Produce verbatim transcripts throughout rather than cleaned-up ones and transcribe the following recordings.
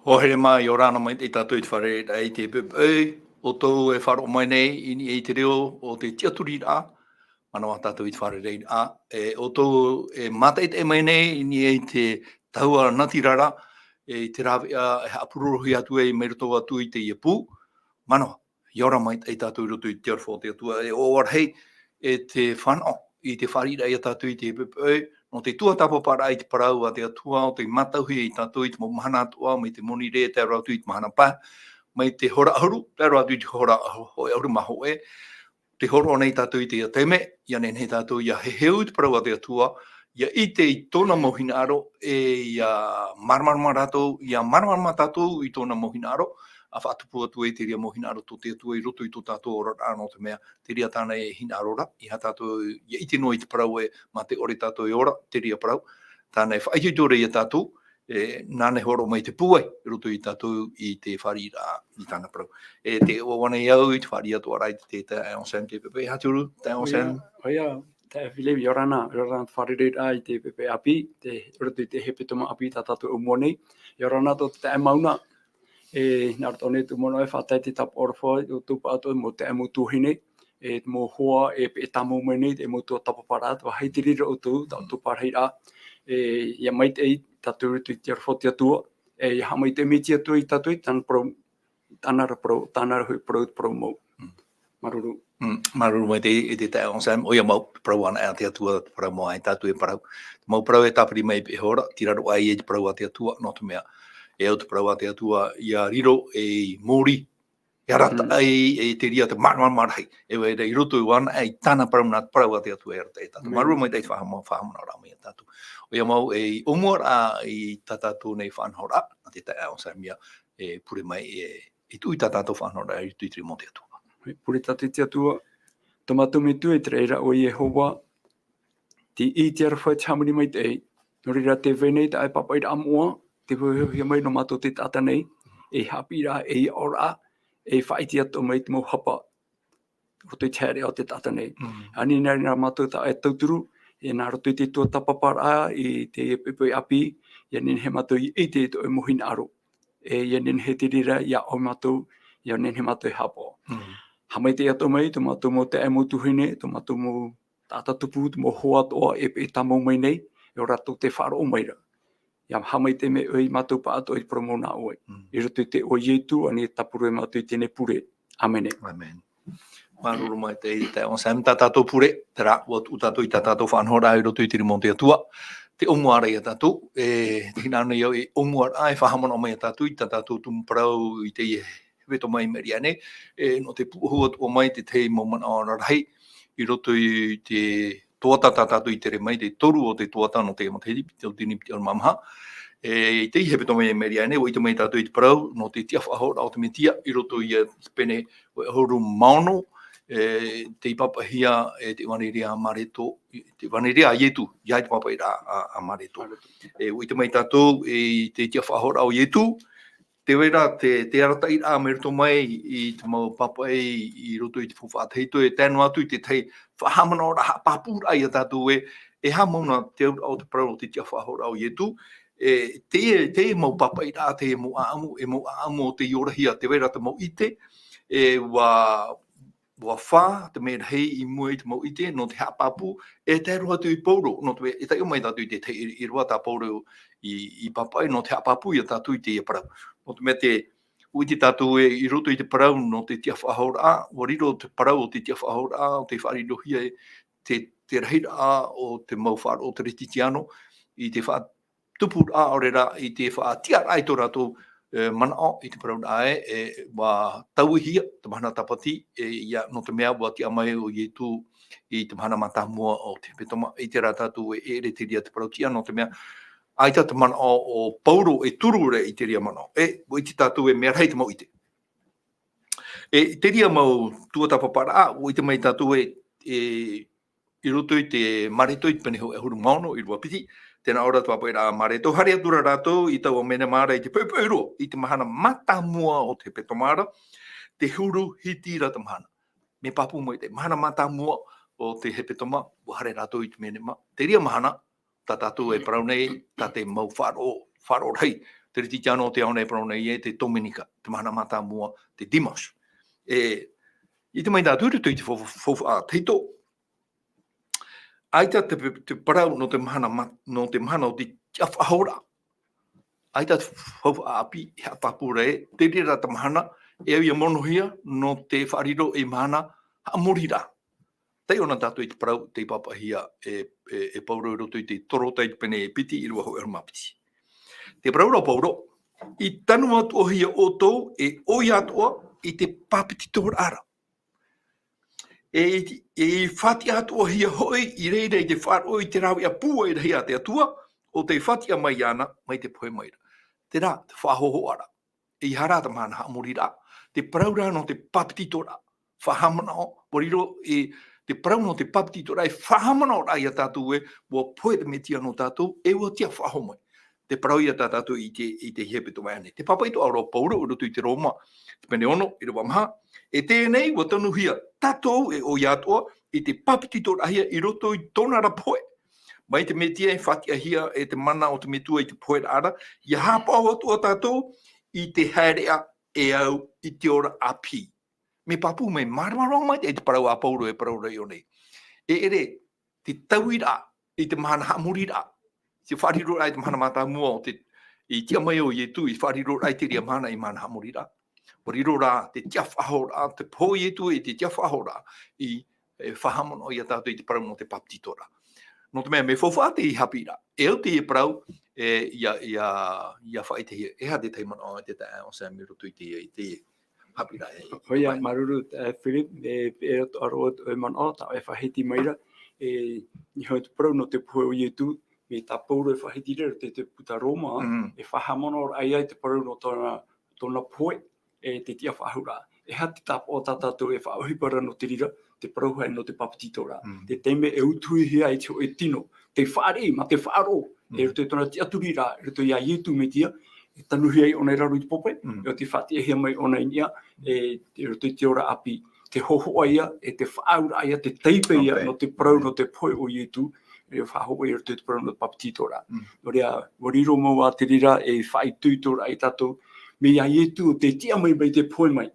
Hoa here mā, ʻia ora na mai tātou i te fārereiraʻa i te poʻipoʻi. ʻOutou e faʻaroʻo mai nei i niʻa i te reo o te tiʻaturiraʻa, manaʻo tātou i te fārereiraʻa, e ʻoutou e mātaʻitaʻi mai nei i niʻa i te tahua natirara, e i te rāveʻa e haʻapurorohia atu ai mai roto atu i teie pū, manaʻo, ʻia ora mai tātou i roto i te aroha o te Atua, e ʻoaʻoa rahi, e te fānaʻo i te fāriʻiraʻa ia tātou i te poʻipoʻi, nō te tuatāpaparaʻa i te parau a te Atua, ʻo tei mātauhia ia tātou i te mau mahana atoʻa, mai te moni rē, tae roa atu i te mahana pae, mai te hora ʻahuru, tae roa atu i te hora hōʻē ʻahuru mā hōʻē, tē hōroʻa nei tātou i teie taime, ʻia nehenehe tātou ʻia heheu i te parau a te Atua, ʻia ʻite i tōna mau hinaʻaro, e ʻia māramarama rātou, ʻia māramarama tātou i tōna mau hinaʻaro, ʻa faʻatupu atu ai te reira mau hinaʻaro tō te Atua i roto i tō tātou oraraʻa, nō te mea, te reira tāna e hinaʻaro ra, ʻeiaha tātou ʻia ʻite noa i te parau ē, mā te ʻore tātou e ora, te reira parau, tāna e faʻaitoito ra ia tātou, e, nāna e hōroʻa mai te pūai, i roto ia tātou i te fāriʻiraʻa i tāna parau. E tē ʻoaʻoa nei au i te fāriʻi atoʻa ra i te, te, taeaʻe Anselme, te poʻipoʻi, e aha te huru, taeaʻe Anselme? ʻOia, ʻoia, taeaʻe Philippe, ʻia ora na, ʻia ora na te fārereiraʻa i te poʻipoʻi ʻāpī, te, i roto i te hepetoma ʻāpī tā tātou ʻōmua nei. ʻIa ora na tō te taeaʻe Mauna, e, nā roto nei tō ʻōmua e faʻatae te tāpaʻo aroha, ʻo tō pāʻatoʻa mau taeaʻe mau tuahine, e te mau hoa e peʻe tāmau mai nei, te mau tuatāpaparaʻa, te vāhi te reira ʻoutou, tā ʻoutou pārahiraʻa, e, ʻia maitaʻi tātou i roto i te aroha o te Atua, e, ʻia haʻamaitaʻi mai te Atua ia tātou i tāna parau, tāna ra parau, tāna ra hoʻi parau, parau mau. Mm. Māuruuru. Mm, māuruuru maitaʻi, e te taeaʻe Anselme, ʻoia mau, parau anaʻe a te Atua, parau mau ai tātou e parau. Mau parau e tāpiri mai i te hora, tira roa ai e te parau a te Atua, nō te mea, e au te parau a te Atua, ʻia riro ei mōrī, ʻia arataʻi, e te reira te māramarama rahi. E vai ra i roto i ʻō anaʻe i tāna parau, nā te parau a te Atua e arataʻi ia tātou. Māuruuru maitaʻi i te faʻahama-, faʻahaʻamanaʻoraʻa mai ia tātou. ʻOia mau, e i ʻōmua ra i tā tātou nei faʻanahoraʻa, nā te taeaʻe Anselme ia, e pure mai, e, e tuʻu i tā tātou faʻanahoraʻa i roto i te rima o te Atua. Pure tātou i te Atua, tō mātou Metua i te raʻi ra ʻo Iehova, tei ʻite aroha i te hāmani maitaʻi. Nō reira tē vai nei taʻu pāpaʻiraʻa moʻa, tē faufaʻahia mai nō mātou te taʻata nei, ei haʻapiʻiraʻa, ei aʻoraʻa, ei faʻaʻite atoʻa mai te mau hapa. Roto i te haereʻa o te taʻata nei. Mm. Ani nā reira mātou taʻu e tauturu, e nā roto i te tuatāpaparaʻa i te poʻipoʻi ʻāpī, ʻia nehenehe mātou ʻia ʻite i tō ʻoe mau hinaʻaro. E ʻia nehenehe te reira, iā ʻoe mātou, ʻia nehenehe mātou e haʻapaʻo. Mm. Haʻamaitaʻi atoʻa mai, tō mātou mau taeaʻe mau tuahine, tō mātou mau taʻata tupu, te mau hoa atoʻa e peʻe tāmau mai nei, e ʻo rātou tē faʻaroʻo mai ra. ʻIa haʻamaitaʻi mai ʻoe ia mātou pāʻatoʻa i te parau mau nā ʻoe. Mm. I roto i te iʻoa o Ietu, ani e tāpura mātou i teie pure. ʻĀmene. ʻĀmene. Māuruuru maitaʻi i te taeaʻe Anselme, tā tātou pure, terā, ʻua tuʻu tātou i tā tātou faʻanahoraʻa i roto i te rima o te Atua. Tē ʻōmua ra ia tātou, e, tē hinaʻaro nei au e ʻōmua ra, e faʻahaʻamanaʻo mai ia tātou, i tā tātou tumu parau i teie hepetoma i maʻiri aʻe nei, e, nō te pūʻohu atoʻa mai te tahi mau manaʻo rarahi, i roto i te tuhaʻa tā tātou i tere mai, te toru o te tuhaʻa nō te matahiti, piti ʻahuru piti ʻahuru mā maha. E, i teie hepetoma i maʻiri aʻe nei, ʻua ʻite mai tātou i te parau, nō te tiʻafaʻahoʻoraʻa o te Mesia, i roto ia i te pene hōʻē ʻahuru mā ono, e, tei pāpaʻihia, e, te ʻevaneria a Mareko, te ʻevaneria a Ietu, ʻia ʻite pāpaʻi ra a, a Mareko. Mareko. E, ʻua ʻite mai tātou, e, i te tiʻafaʻahoʻoraʻa o Ietu, tē vai ra te, te arataʻiraʻa mai roto mai i te mau pāpaʻi i roto i te faufaʻa tahito, e tae noa atu i te tahi faʻahaʻamanaʻoraʻa haʻapāpūraʻa ia tātou ē, e aha mau nā te auraʻa o te parau o te tiʻafaʻahoʻoraʻa o Ietu, e, teie, teie mau pāpaʻiraʻa, teie mau ʻāʻamu, e mau ʻāʻamu o tei orahia, tē vai ra te mau ʻite, e, ʻua, ʻua fā te mea rahi i mua i te mau ʻite, nō te haʻapāpū, e tae roa atu i Pauro, nō te mea, e taiʻo mai tātou i te tahi ʻīrava tā Pauro i, i pāpaʻi, nō te haʻapāpū ia tātou i teie parau. Nō te mea te, ʻua ʻite tātou ē, i roto i te parau nō te tiʻafaʻahoʻoraʻa, ʻua riro te parau o te tiʻafaʻahoʻoraʻa, ʻo tei faʻarirohia e te, te rahiraʻa o te mau faʻaroʻo Kerisetiano, i te faʻa-, tupuraʻa, ʻaore rā i te faʻatiʻaraʻa i tō rātou, e, manaʻo i te parau ra ē, e, ʻua tauihia te mahana tāpati, e, ʻia, nō te mea ʻua tiʻa mai ʻo Ietu i te mahana mātāmua o te hepetoma, ʻite rā tātou ē, e ʻere te reira te parau tiʻa, nō te mea, ʻaita te manaʻo o Pauro e turu ra i te reira manaʻo. E, ʻua ʻite tātou ē mea rahi te mau ʻite. E, te reira mau tuatāpaparaʻa, ʻua ʻite mai tātou ē, e, i roto i te Mareko i te pene hōʻē ʻahuru mā ono, ʻīrava piti, tē nā ʻō ra te pāpaʻiraʻa a Mareko, haere atu ra rātou i taua menema ra i te poʻipoʻi roa, i te mahana mātāmua o te hepetoma ra, tē huru hiti ra te mahana. Mea pāpū mai te mahana mātāmua o te hepetoma, ʻua haere rātou i te menema. Te reira mahana, tā tātou e parau nei, tā te mau faʻaroʻo faʻaroʻo rahi, te reti te ano o te ao nei e parau nei e te Tomenika, te mahana mātāmua, te dimanche. E, i te mai tātou i roto i te fau-, faufaʻa tahito, ʻaita te, te parau nō te mahana ma-, nō te mahana o te tiʻafaʻahoraʻa. ʻAita te faufaʻa ʻāpī, e haʻapāpū ra ē, te reira te mahana, e au ia monohia, nō te faʻariro ei mahana haʻamoriraʻa. Taiʻo na tātou i te parau, tei pāpaʻihia e, e, e Pauro i roto i te Torotai te pene e piti, ʻīrava hōʻē ʻahuru mā piti. Te parau ra Pauro, i tanu atoʻahia ʻoutou, e ʻoia atoʻa, i te papetitoraʻa ra. E i, e i fātiʻa atoʻahia hoʻi, i reira i te faʻaroʻo i te rāveʻa pūai rahi a te Atua, ʻo tei fātiʻa mai iāna, mai te pohe mai ra. Terā, te faʻahōhoʻaraʻa. ʻEiaha rā te mahana haʻamoriraʻa. Te parau ra nō te papetitoraʻa. Faʻahaʻamanaʻo, ʻua riro e, te parau nō te papetitoraʻa, e faʻahaʻamanaʻoraʻa ia tātou ē, ʻua pohe te Mesia nō tātou, e ʻua tiʻafaʻahou mai. Te parau ia tā tātou i te, i te hepetoma nei. Te pāpaʻi atoʻa ra Pauro i roto i te Roma, te pene ono, ʻīrava maha. E teie nei, ʻua tanuhia tātou e ʻoia atoʻa, i te papetitoraʻahia i roto i tōna ra pohe. Mai te Mesia e fātiʻahia e te mana o te Metua i te pohe ra, ia haʻapaʻo atoʻa tātou i te haereʻa e au i te ora ʻāpī. Mea pāpū mai, māramarama mai te, te parau a Pauro e parau ra iho nei. E ʻere, te tauiraʻa, i te mahana haʻamoriraʻa. Te faʻariroraʻa i te mahana mātāmua o te, i tiʻa mai o Ietu, i faʻariroraʻa i te reira mahana, i mahana haʻamoriraʻa. ʻUa riro rā, te tiʻafaʻahoraʻa, te pohe o Ietu e te tiʻafaʻahoraʻa, i, e faʻahaʻamanaʻo ia tātou i te parau nō te papetitoraʻa. Nō te mea, mea faufaʻa teie haʻapiʻiraʻa. E au teie parau, e, ia, ia, ia faʻaʻitehia, e aha te tahi manaʻo a te taeaʻe Sam i roto i te, i te haʻapiʻiraʻa, e, ʻOia, e, māuruuru, e, Philip, e, e, aro, e, manaʻo, tā e faʻahiti mai ra, e, i niʻa i te parau nō te pohe o Ietu, mai tā Pauro e faʻahiti ra te, te puta Roma, Mm. e faʻahaʻamanaʻoraʻa ia i te parau nō tōna, tōna pohe, e te tiʻafaʻahoraʻa. E aha te tāpaʻo tā tātou e faʻaʻohipa ra nō te reira, te parau hoʻi nō te papetitoraʻa. Mm. Te taime e utuhia ai te hōʻē tino, te fāriʻi, mā te faʻaroʻo, Mm. e roto i tōna tiʻaturiraʻa, e roto ia Ietu Mesia, e tanuhia ai ʻōna i raro i te pope, Mm. e ʻo tei fātiʻahia mai ʻōna i niʻa, e, e roto i te ora ʻāpī. Te hōhoʻa ia, e te faʻaauraʻa ia, te taipe ia, Amen. nō te parau, Amen. nō te pohe o Ietu, e faʻahōhoʻa i roto i te parau nō te papetitoraʻa. Mm. Nō reira, ʻua riro mau ā te reira, e faʻaitoitoraʻa ia tātou, mai ia Ietu, tei tiʻa mai, mai te pohe mai.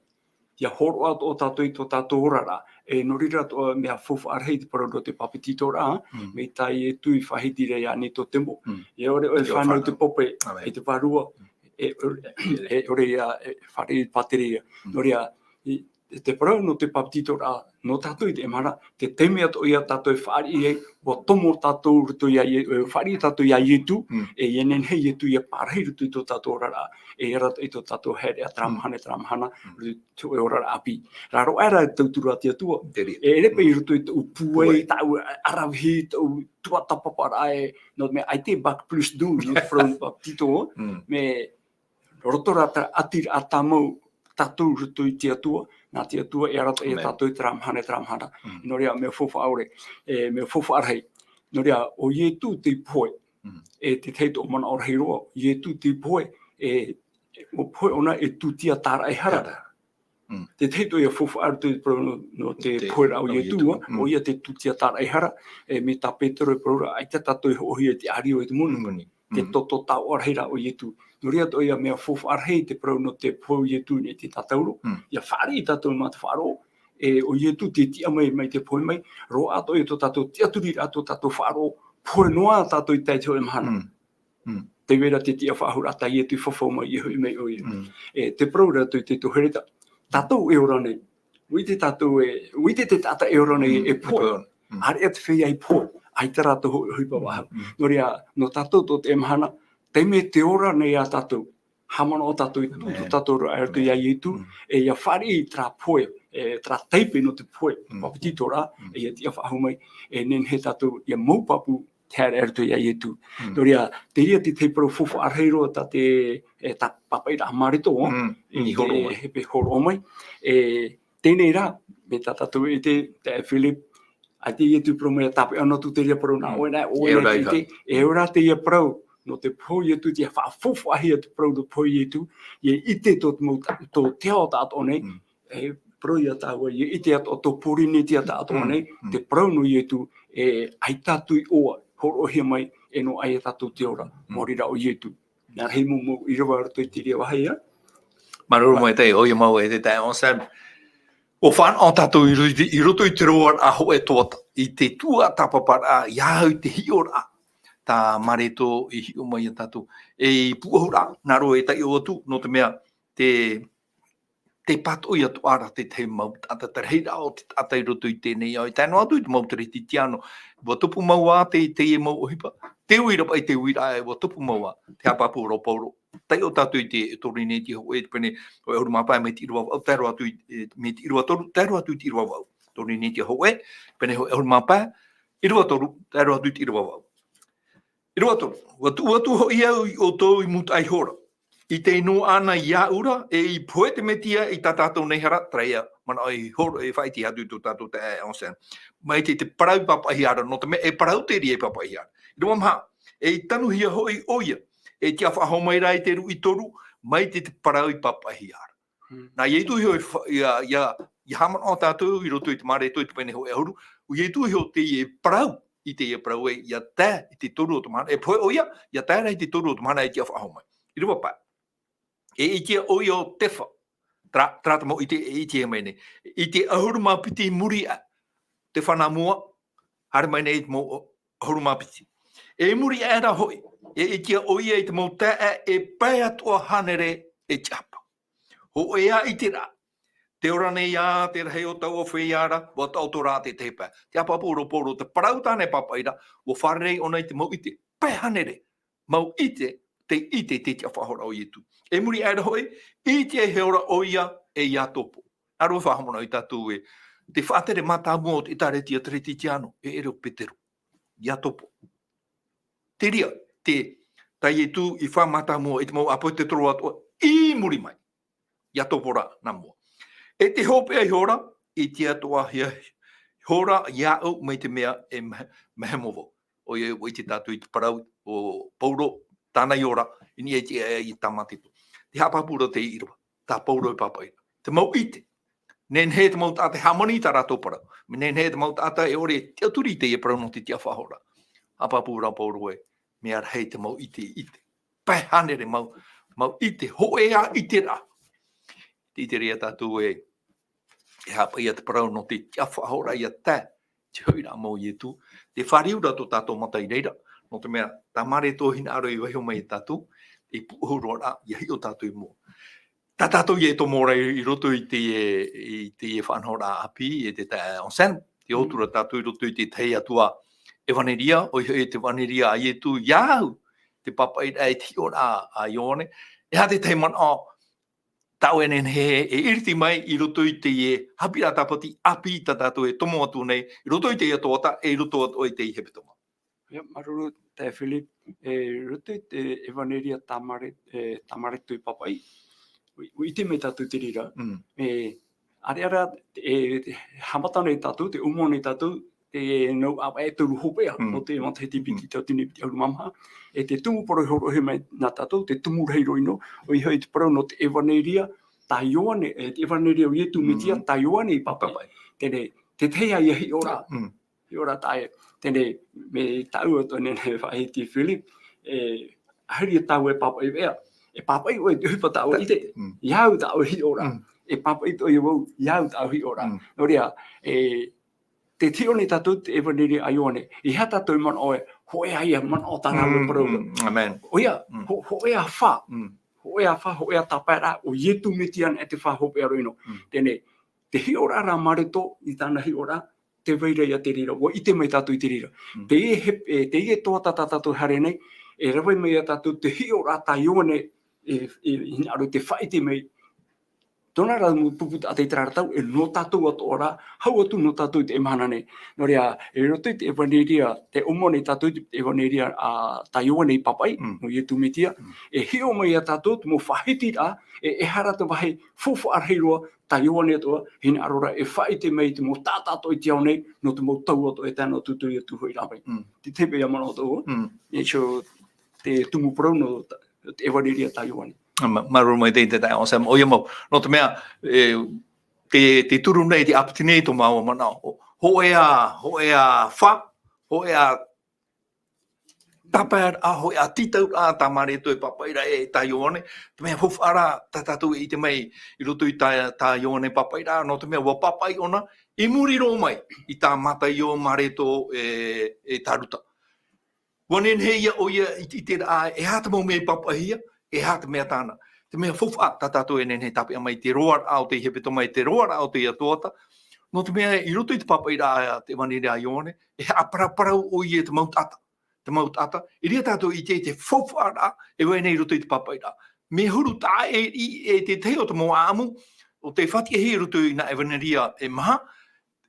Ia hōroʻa atoʻa tātou i tō tātou oraraʻa. E nō reira atoʻa mea faufaʻa rahi te parau nō te papetitoraʻa, Mm. mai tā Ietu i faʻahiti ra ia Nikotemo. Mm. E ʻore ʻoe e Te fānau fānau. te pope, Amen. e te vārua, Mm. e, e, e ʻore ia, e fāriʻi pātireia. Mm. Nō reira, i, te parau nō te papetitoraʻa, nō tātou i teie mahana, te taime atoʻa ia tātou e fāriʻi ai, ʻua tomo tātou roto ia Ie-, e fāriʻi tātou ia Ietu, Mm. e ia nehenehe Ietu ia pārahi roto i tō tātou oraraʻa, e ia rātou i tō tātou haereʻa terā Mm. mahana, terā mahana, Mm. roto i te oraraʻa ʻāpī. Rā roa aʻe rā e tauturu a te Atua. Te reira. E ʻere paʻi i roto i tōʻu pūai, Pūai. tāʻu aravihi, tōʻu tuatāpaparaʻa e, nō te mea ʻaita e bac plus deux, nō te parau papetito, Mm. mea roto rā terā ʻatiraʻa tāmau tātou roto i te Atua, nā te Atua e arataʻi ia Amen. tātou i terā mahana, terā mahana. Mm. Nō reira, mea faufaʻa ʻore, e, mea faufaʻa rahi. Nō reira, ʻo Ietu tei pohe. Mm. E te tahi atoʻa manaʻo rahi roa, Ietu tei pohe, e, ʻua pohe ʻōna e tūtia tāraʻehara. Tāraʻehara. Mm. Te tahi atoʻa ia faufaʻa roto i te parau nō, nō te Te, pohe ra o nō Ietu, Ietu. Mm. ʻoia te tūtia tāraʻehara, e mai tā Petero e parau ra, ʻaita tātou e hoʻohia i te ʻārio e te moni. Moni. Te Mm. toto taoʻa rahi ra o Ietu. Nō reira atoʻa ia mea faufaʻa rahi te parau nō te pohe o Ietu i te tātauro. Mm. Ia fāriʻi tātou mā te faʻaroʻo. E ʻo Ietu tei tiʻa mai, mai te pohe mai. Roaʻa atoʻa ia tō tātou tiʻaturiraʻa, tō tātou faʻaroʻo. Pohe noa tātou i tae i te hōʻē mahana. Mm. Mm. Tei vai ra te tiʻafaʻahoraʻa tā Ietu i fafau mai, e hoʻi mai ʻoia. Mm. E te parau ra atoʻa i te, tō Hereta. Tātou e ora nei. ʻUa ʻite tātou e, ʻua ʻite te taʻata e ora nei Mm. e pohe. Mm. ʻĀreʻa te feiā i pohe. ʻAita rātou hoʻi, hoʻi pāpaʻi. Mm. Nō reira, nō tātou tō teie mahana, taime tē ora nei ā tātou. Haʻamanaʻo tātou i tū, Amen. tō tātou oraraʻa i roto ia Ietu, Mm. e ia fāriʻi terā pohe, e terā taipe nō te pohe, Mm. papetitoraʻa, Mm. e ia tiʻafaʻahou mai, e nehenehe tātou, ia mau pāpū, te haere i roto ia Ietu. Mm. Nō reira, te reira te tahi parau faufaʻa rahi roa tā te, e, tā pāpaʻiraʻa Mareko, Mm. i I te hōroʻa mai. hepe hōroʻa mai. E, teie rā, mai tā tātou e ʻite, te Philip, ʻaita Ietu parau mai ia tāpeʻa noa atu te reira parau nā Mm. ʻoe nā, ʻoe E nā ora te iho. ʻite, e ora teie parau, nō te pohe o Ietu, te faʻafaufaʻahia te parau nō te pohe o Ietu, ia ʻite tō te mau ta-, tō te ao taʻatoʻa nei, Mm. e parau ia tāua, ia ʻite atoʻa tō Pōrīnetia taʻatoʻa Mm. nei, Mm. te parau nō Ietu, e ʻaita atu i ʻō, hōroʻahia mai, e noaʻa ia tātou te ora, Mm. maori rā ʻo Ietu. Nā reira mau, mau ʻīrava i roto i te reira vāhi, ā. Māuruuru maitaʻi, ʻoia mau e te taeaʻe Anselme. ʻUa fānaʻo tātou i ro-, i roto i te roaraʻa hōʻē tuatāpapa, i te tuatāpaparaʻa, ʻia au i te hiʻoraʻa. Tā Marētō i hiʻo mai ia tātou. E i Pūʻohuraʻa, nā roto e taiʻo atu, nō te mea, te te pātoʻi atu ā ra te tahi mau taʻata, te rahiraʻa o te taʻata i roto i teie nei ao, e tae noa atu i te mau Teretitiano. ʻUa tupu mau ā te, teie mau ʻohipa, te uiraʻa paʻi, te uiraʻa ē, ʻua tupu mau ā, te haʻapāpū ra ʻo Paulo. Taiʻo tātou i te Torinetia hōʻē, te pene hōʻē ʻahuru mā pae, mai te ʻīrava vaʻu, tae roa atu i, e, mai te ʻīrava toru, tae roa atu i te ʻīrava vaʻu. Torinetia hōʻē, pene hōʻē ʻahuru mā pae, ʻīrava toru, tae roa atu i te ʻīrava vaʻu. ʻĪrava toru, ʻua tuʻu atu hoʻi au ia ʻoutou i mūtaʻa ihora, i te inu ʻana iāʻu ra, e i pohe te Metia i tā tātou nei hara, terā ia manaʻo e horo, e faʻaʻite atu i tō tātou taeaʻe Anselme. Mai te, te parau i pāpaʻihia ra, nō te mea e parau te reira i pāpaʻihia ra. ʻĪrava maha, e i tanuhia hoʻi ʻoia, e tiʻa faʻahou mai ra i te ruʻi toru, mai te, te parau i pāpaʻihia ra. Mm. Nā Ietu iho e fa-, ʻia, ʻia, ʻia haʻamanaʻo tātou i roto i te Marētō i te pene hōʻē ʻahuru, ʻo Ietu iho teie parau, i teie parau ē, ʻia tae i te toru o te mahana, e pohe ʻoia, ʻia tae ra i te toru o te mahana e tiʻa faʻahou mai. ʻĪrava pae. E ʻitea ʻoia ʻo Tefa, terā, terā te mau ʻite, e ʻitea mai nei. I te ʻahuru mā piti i muri aʻe, Tefa nā mua, haere mai nei i te mau ʻahuru mā piti. E i muri aʻe ra hoʻi, e ʻitea ʻoia i te mau taeaʻe e pae atoʻa hānere e tiʻahapa. Hōʻē ā ʻiteraʻa. Tē ora nei ā te rahi o taua feiā ra, ʻua taʻoto rā te tahi pae. Te haʻapāpū ra ʻo Paulo, te parau tāna e pāpaʻi ra, ʻua fārerei ʻōna i te mau ʻite. Pae hānere, mau ʻite, te ʻite i te tiʻafaʻahoraʻa o Ietu. E muri aʻe ra hoʻi, ʻitea ihora ʻoia e Iakobo. Nā roto e faʻahaʻamanaʻo ia tātou ē, te faʻatere mātāmua o te ʻĒtārētia Teretitiano, e ʻere ʻo Petero. Iakobo. Te reira, te, tā Ietu i faʻamātāmua i te mau ʻāpōsetolo atoʻa i muri mai. Iakobo rā nā mua. E te hopeʻa ihora, i te atoʻa hia, ihora iāʻu mai te mea e mahe-, mahemo vau. ʻOia, ʻua ʻite tātou i te parau o Paulo, tāna ihora, i niʻa i te, i Tāmāteto. Te haʻapāpū ra teie ʻīrava, tā Paulo e pāpaʻi ra. Te mau ʻite. Nehenehe te mau taʻata e hāmani i tā rātou parau. Nehenehe te mau taʻata e ʻore e tiʻaturi i teie parau nō te tiʻafaʻahoraʻa. Haʻapāpū ra Paulo ē, mea rahi te mau ʻite, ʻite. Pae hānere mau, mau ʻite, hōʻē ā ʻiteraʻa. Te ʻite ra ia tātou ē, e haʻapaʻo ia te parau nō te tiʻafaʻahoraʻa ʻia tae, te hoʻiraʻa mau o Ietu, te fāriu ra tō tātou mata i reira, nō te mea, tā Marētō hinaʻaro i vaiiho mai ia tātou, i Pūʻohu roa ra, ʻia hiʻo tātou i mua. Tā tātou ʻia tomo ra i, i roto i teie, i teie faʻanahoraʻa ʻāpī, e te taeaʻe Anselme, tē ʻō atu ra tātou i roto i te tahi atu ā ʻevanelia, ʻoia hoʻi te ʻevanelia a Ietu, iāʻu, te pāpaʻiraʻa, te hiʻoraʻa a Ioane, e aha te tahi manaʻo, tāʻu e nehenehe e iriti mai i roto i teie haʻapiʻiraʻa tāpati ʻāpī tā tātou e tomo atu nei, i roto i teie tuatāpapa, e i roto atoʻa i teie hepetoma. ʻIa, māuruuru, taeaʻe Philip, e, i roto i te ʻevanelia tā Mare-, e, tā Marētō i pāpaʻi. ʻUa, ʻua ʻite mai tātou te reira. Mm. E, ʻareʻa rā, e, te, haʻamata nei tātou, tē ʻōmua nei tātou, te nau ʻāvaʻe e toru hopeʻa, Mm. nō te matahiti piti Mm. tauatini piti ʻahuru mā maha. E te tumu parau i hōroʻahia mai nā tātou, te tumu rahi roa ʻino, ʻoia hoʻi te parau nō te ʻevanelia, tā Ioane, e, te ʻevanelia o Ietu Metia, Mm. tā Ioane i pāpaʻi. Pāpaʻi. Teie, te tahi ā ia hiʻoraʻa. Mm. Hiʻoraʻa taʻa, teie, mai tāʻu atoʻa e nehenehe e faʻaʻite Philip, e, ʻaita tāʻu e pāpaʻi vau, e pāpaʻi ʻoe i te ʻohipa tāʻu e ʻite, Mm. iāʻu tāʻu e hiʻoraʻa. Mm. E pāpaʻi atoʻa ia vau, iāʻu tāʻu e hiʻoraʻa. Mm. Nō reira, e, tē hiʻo nei tātou te ʻevanelia a Ioane, e aha tātou e manaʻo ē, hōʻē ā ia manaʻo tā rāua Mm, parau. Mm, amen. ʻOia, Mm. ho-, hōʻē ā fā. Mm. Hōʻē ā fā, hōʻē ā tāpaeraʻa, ʻo Ietu Metia anaʻe te fā hopeʻa roa ʻino. Mm. Teie, te hiʻoraʻa ra a Marētō, i tāna hiʻoraʻa, tē vai ra ia te reira, ʻua ʻite mai tātou i te reira. Mm. Teie he, e, teie tuatāpapa tā tātou e haere nei, e rave mai ia tātou te hiʻoraʻa tā Ioane, e, e, hinaʻaro i te faʻaʻite mai, tōna ra mau pupu taʻata i terā ra tau, e nō tātou atoʻa ra, hau atu nō tātou i teie mahana nei. Nō reira, e roto i te ʻevanelia, tē ʻōmua nei tātou i te ʻevanelia a tā Ioane i pāpaʻi, Mm. nō Ietu Metia, Mm. e hiʻo mai ia tātou, te mau faʻahitiraʻa, e, e aha rā te vāhi faufaʻa rahi roa, tā Ioane atoʻa, hinaʻaro ra e faʻaʻite mai i te mau taʻata atoʻa i te ao nei, nō te mau tau atoʻa e tae noa atu i tō Ietu hoʻiraʻa mai. Mm. Te tahi paʻi ā manaʻo atoʻa, Mm. e, so, te tumu parau nō ta-, te ʻevanelia tā Ioane. Mā-, māuruuru maitaʻi te taeaʻe Anselme, ʻoia mau. Nō te mea, e, tē, tē turu nei, tē ʻāpiti nei tō māua manaʻo. Hōʻē ā, hōʻē ā fā, hōʻē ā tāpaeraʻa hoʻi, ā, tītauraʻa tā Mareko e pāpaʻi ra e tā Ioane, te mea faufaʻa rā tā tātou e ʻite mai i roto i tā, tā Ioane pāpaʻiraʻa, nō te mea ʻua pāpaʻi ʻōna i muri roa mai i tā Mataio, Mareko, e, e tā Ruka. ʻUa nehenehe ia ʻoia i te, i te ʻiteraʻa, e aha te mau mea i pāpaʻihia, e aha te mea tāna. Te mea faufaʻa tā tātou e nehenehe e tāpeʻa mai i te roaraʻa o te hepetoma, i te roaraʻa o te ʻātoʻata. Nō te mea i roto i te pāpaʻiraʻa a te ʻevanelia a Ioane, e haʻaparaparau ʻoia i te mau taʻata. Te mau taʻata, i reira tātou i te, i te faufaʻaraʻa e vai nei i roto i te pāpaʻiraʻa. Mea huru taʻa ʻē i, e tētahi o te mau ʻāʻamu, ʻo tei faʻatiʻahia i roto i nā ʻevanelia e maha,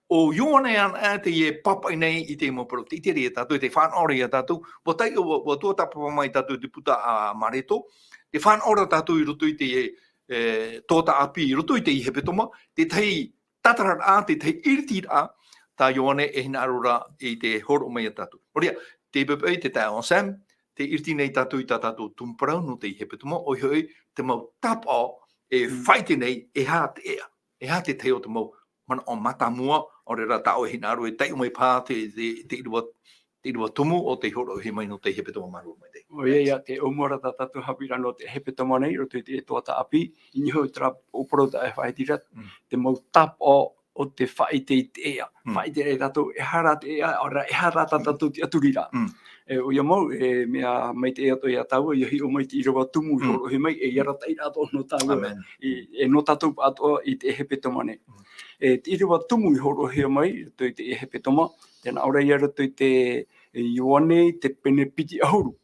ʻo Ioane anaʻe teie e pāpaʻi nei i te mau parau. Tē ʻite ra tātou, tē faʻanaho ra tātou, ʻua taiʻo, ʻua, ʻua tuatāpapa mai tātou i te puta a Mareko, tē faʻanaho ra tātou i roto i te, e, tōtā ʻāpī, i roto i te hepetoma, tētahi tātararaʻa, tētahi ʻiritiraʻa, tā Ioane e hinaʻaro ra i te hōroʻa mai ia tātou. Nō reira, te pāpaʻi, te taeaʻe Sam, tē ʻiriti nei tātou i tā tātou tumu parau nō te hepetoma, ʻoia hoʻi, te mau tāpaʻo e Mm. faʻaʻite nei, e aha te ʻēʻa, e aha tētahi o te mau manaʻo mātāmua, ʻaore rā tā ʻoe e hinaʻaro e taiʻo mai paha te, te, te ʻīrava, te ʻīrava tumu o tei hōroʻahia mai nō te hepetoma māuruuru maitaʻi. ʻOia, ia, te ʻōmuaraʻa tā tātou haʻapiʻiraʻa nō te hepetoma nei, roto i te tōtā ʻāpī, i niʻa iho i terā parau tā ʻoe e faʻaʻite ra, Mm. te mau tāpaʻo o te faʻaʻite i te ʻēʻa. Mm. Faʻaʻite ra tātou, e aha rā te ʻēʻa, ʻaore rā, e aha rā tā tātou tiʻaturiraʻa. Mm. E, ʻoia mau, e, mea maitaʻi atoʻa ia tāua, ʻia hiʻo mai te ʻīrava tumu i Mm. hōroʻahia mai, e, ʻia arataʻi ra atoʻa nō tāua. ʻĀmene. E, e nō tātou atoʻa i te hepetoma nei. Mm. E, te ʻīrava tumu i hōroʻahia mai, roto i te hepetoma, tē nā ʻō ra ia roto i te, e, Ioane, te pene piti ʻahuru.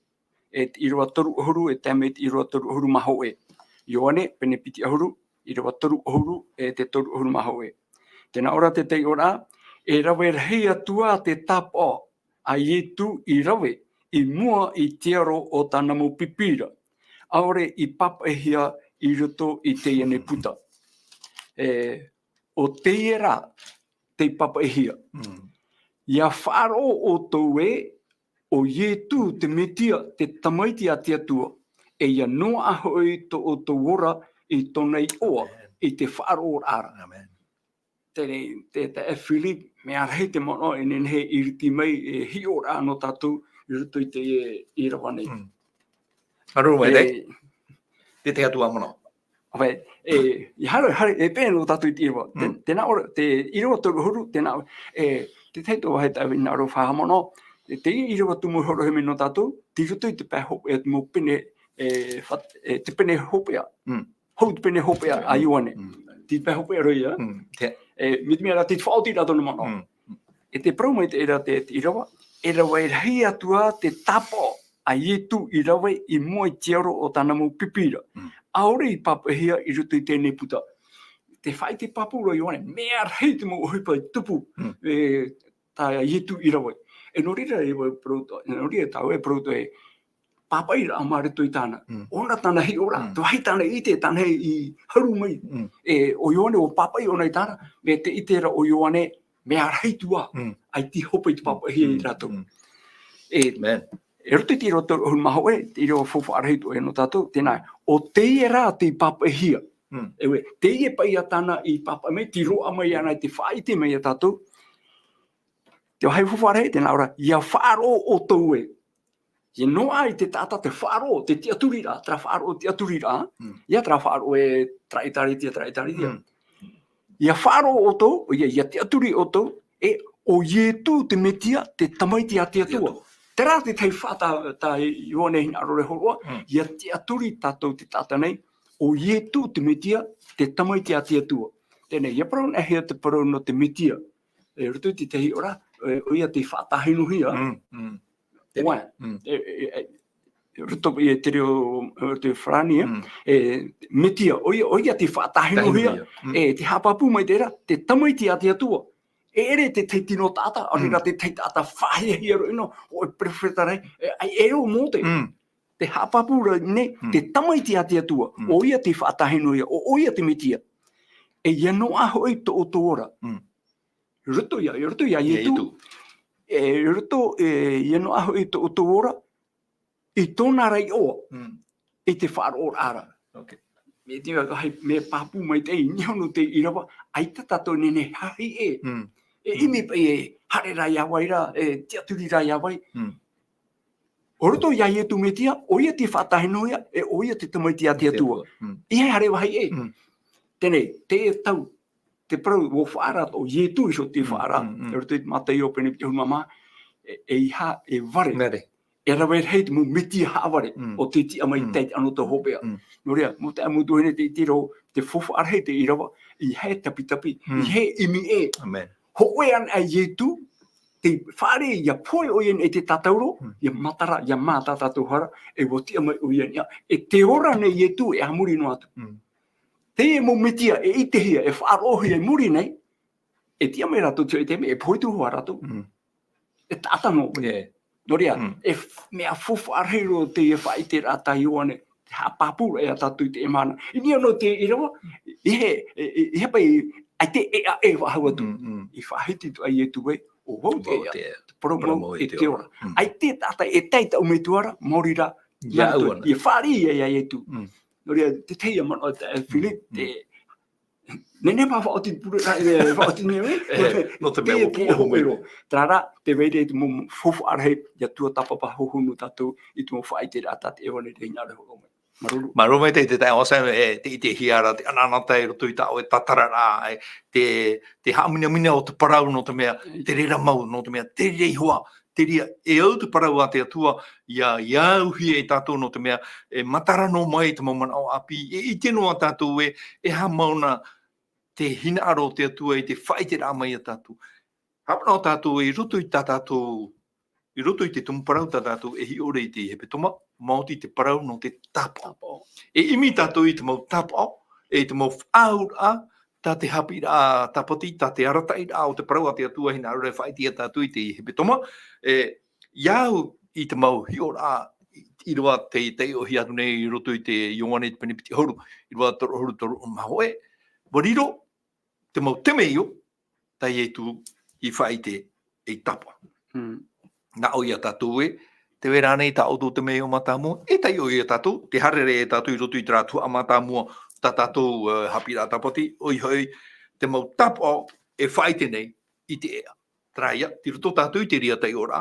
E te ʻīrava toru ʻahuru, e tae mai te ʻīrava toru ʻahuru mā hōʻē. Ioane, pene piti ʻahuru, ʻīrava toru ʻahuru, e te toru ʻahuru mā hōʻē. Tē nā ʻō ra te taiʻoraʻa, e rave rahi atu ā te tāpaʻo a Ietu i rave i mua i te aro o tāna mau pipi ra. ʻAore i pāpaʻihia i roto i teie nei puta. E, ʻo teie rā tei pāpaʻihia. Mm. ʻIa faʻaroʻo ʻoutou ē, ʻo Ietu te Metia, te Tamaiti a te Atua, e ʻia noaʻa hoʻi tō ʻoutou ora i tōna iʻoa, ʻĀmene. i te faʻaroʻoraʻa ra. ʻĀmene. Teie, te, te, e Philip, mea rahi te manaʻo e nehenehe e ʻiriti mai, e hiʻoraʻa nō tātou i roto i te, e, ʻīrava nei. Mm. Māuruuru maitaʻi. E, Tētahi atu ā manaʻo. ʻAore, e, ʻia haere, haere, e pēnei nō tātou i te ʻīrava. Te, Mm. tē nā ʻō ra, te ʻīrava toru ʻahuru, tē nā ʻō, e, tētahi atu vāhi tāʻu e hinaʻaro e faʻahaʻamanaʻo, e, te ʻīrava tumu i hōroʻahia mai nō tātou, tei roto i te pae hopeʻa, e, te mau pene, e, fat-, e, te pene hopeʻa. Mm. Hou te pene hopeʻa a Mm. Ioane. Mm. Te pae hopeʻa roa ia. Mm. Te- E, mai te mea rā, tē faʻaoti ra tōna manaʻo. Mm. E te parau mai te ʻīrava, te, te ʻīrava, e rave rahi atu ā te tāpaʻo a Ietu i rave i mua i te aro o tāna mau pipi ra. Mm. ʻAore i pāpaʻihia i roto i teie nei puta. Tē faʻaʻite pāpū ra Ioane, mea rahi te mau ʻohipa i tupu, Mm. e, tā Ietu i rave. E nō reira e parau atoʻa, nō reira tāʻu e parau atoʻa e pāpaʻi ra a Mareko i tāna. Mm. ʻOna tāna hiʻoraʻa, Mm. te vāhi tāna i ʻite, tāna i haru mai. Mm. E, ʻo Ioane ʻua pāpaʻi ʻōna i tāna, mea tē ʻite ra ʻo Ioane, mea rahi atu ā, Mm. ʻaita i hope i te pāpaʻihia e Mm. rātou. Mm. E, ʻĀmene. e roto i te ʻīrava toru ʻahuru mā hōʻē, te ʻīrava faufaʻa rahi atoʻa nō tātou, tēnā, ʻo teie rā tei pāpaʻihia. Mm. E ʻoe, teie paʻi ia tāna i pāpaʻi mai, tei roaʻa mai ana i te faʻaʻite mai ia tātou. Te vāhi faufaʻa rahi, tē nā ʻō ra, ʻia faʻaroʻo ʻoutou ē. ʻIa noaʻa i te taʻata te faʻaroʻo, te tiʻaturiraʻa, terā faʻaroʻo tiʻaturiraʻa, Mm. ʻia terā faʻaroʻo e terā ʻĒtārētia, terā ʻĒtārētia. Mm. ʻIa faʻaroʻo ʻoutou, ʻoia, ʻia tiʻaturi ʻoutou, e ʻo Ietu te Metia, te Tamaiti a te Atua. Atua. Terā te tahi faʻata-, tā Ioane hinaʻaro e hōroʻa, Mm. ʻia tiʻaturi tātou te taʻata nei, ʻo Ietu te Metia, te Tamaiti a te Atua. Teie nei, ʻia parau anaʻe hia te parau nō te Metia. E roto i te tahi ora, e, ʻoia tei faʻatāhinohia. Mm, mm. Teie nei. Ua. Mm. E, e, e, roto i te reo, e, te farāni, e, Mm. e, Metia, ʻoia, ʻoia tei faʻatāhinohia. Tāhinohia. Mm. E, tē haʻapāpū mai terā, te Tamaiti a te Atua. E ʻere te tahi tino taʻata, ʻaore Mm. rā te tahi taʻata faʻahiahia roa ʻino, ʻo e perofeta nei, e, ʻaita e reo Mōte. Mm. Tē haʻapāpū ra nei, Mm. te Tamaiti a te Atua, Mm. ʻoia tei faʻatāhinohia, ʻo, ʻoia te Metia. E ʻia noaʻa hoʻi tō ʻoutou ora. Mm. Roto ia, roto ia ʻIa Ietu. Ietu. E, roto, e, ʻia noaʻa hoʻi tō ʻoutou ora, i tōna ra iʻoa, Mm. i te faʻaroʻoraʻa ra. Ok. Mai te mea, ka hai, mea pāpū maitaʻi, i niʻa iho nō te ʻīrava, ʻaita tātou e nehenehe e haʻahiʻo. Mm. E Mm. ʻimi paʻi e, haere rā ia vai ra, e tiʻaturi rā ia vai. Mm. ʻO roto iā Ietu Metia, ʻoia te faʻatae noa ia, e ʻoia te Tamaiti a te Atua. Mm. ʻEiaha e haere vāhi ʻē. Mm. Teie, te tau, te parau ʻua faʻaara atoʻa ʻo Ietu iho tei Mm, faʻaara, mm, mm. ʻo roto i te Mataio pene piti ʻahuru mā maha, e, ʻeiaha e vare. Vare. E rave rahi te mau Metia haʻavare, Mm. ʻo tei tiʻa mai Mm. i te anotau hopeʻa. Mm. Nō reira, mau taeaʻe mau tuahine, te ʻite ra, te faufaʻa rahi te ʻīrava, ʻeiaha e tapitapi, Mm. ʻeiaha e ʻimi ʻē. Amen. Hōʻē anaʻe Ietu, tei fāriʻi ʻia pohe ʻoia i te tātauro, Mm. ʻia matara, ʻia mā tā tātou hara, e ʻua tiʻa mai ʻoia i niʻa, e tē ora nei Ietu e a muri noa atu. Mm. Teie mau Metia e ʻitehia, e faʻaroʻohia i muri nei, e tiʻa mai rātou i te mea, e pohe atu hoʻi rātou. Mm. E taʻata noa. Yeah. Nō reira, Mm. e f-, mea faufaʻa rahi roa teie faʻaʻiteraʻa tā Ioane, te haʻapāpūraʻa ia tātou i teie mahana. I niʻa noa i te ʻīrava, ʻeiaha, e, e, ʻeiaha paʻi, ʻaita e ʻēʻa e faʻahou atu. Mm, mm. I faʻahiti atu ai Ietu ē, ʻo vau te ʻēʻa, te parau mau, e te ora. Mm. ʻAita e taʻata e tae i taʻu metua ra, maori rā, Iāʻu ana. ʻIa fāriʻi ia, ia Ietu. Mm. Nō reira, te tahi manaʻo, e, Philip, Mm, mm. te, nehenehe paʻi faʻaoti pure, e, faʻaoti nei, e? E, nō te mea Te, ʻua te pūʻohu mai. Hoʻi roa. Terā rā, tē vai ra te mau faufaʻa rahi, ʻia tuatāpapa hōhonu tātou i te mau faʻaʻiteraʻa tā te ʻevanelia e hinaʻaro e hōroʻa mai. Māuruuru. Māuruuru maitaʻi te taeaʻe Sam, e, te, te ʻitehia ra, te anaanatae i roto i tā ʻoe tātararaʻa, e, te, te haʻaminamina o te parau nō te mea, Mm. te reira mau, nō te mea, te reira iho ā, te reira, e au te parau a te Atua, ʻia, ʻia auhia e tātou nō te mea, e matara noa mai te mau manaʻo ʻāpī, e ʻite noa tātou ē, e aha mau na te hinaʻaro o te Atua i te faʻaʻiteraʻa mai ia tātou. Haʻamanaʻo tātou i roto i tā tātou, i roto i te tumu parau tā tātou e hiʻo ra i te hepetoma, maoti te parau nō te tāpaʻo. Tāpaʻo. E ʻimi tātou i te mau tāpaʻo, e te mau faʻaauraʻa, tā te haʻapiʻiraʻa tāpati, tā te arataʻiraʻa o te parau a te Atua hinaʻaro e faʻaʻite ia tātou i te hepetoma, e, ʻia au i te mau hiʻoraʻa, i, ʻīrava tei, tei ʻōhie atu nei i roto i te Ioane te pene piti ʻahuru, ʻīrava toru ʻahuru toru mā hōʻē, ʻua riro, te mau temeio, tā Ietu i faʻaʻite ei tāpaʻo. Mm. Nā ʻō ia tātou ē, tē vai ra ānei tā ʻoutou temeio mātāmua, e taiʻo ia tātou, tē haere ra ia tātou i roto i terā tuhaʻa mātāmua, tā tātou, e, haʻapiʻiraʻa tāpati, ʻoia hoʻi, te mau tāpaʻo e faʻaʻite nei i te ʻēʻa. Terā ia, tei roto tātou i te reira taiʻoraʻa,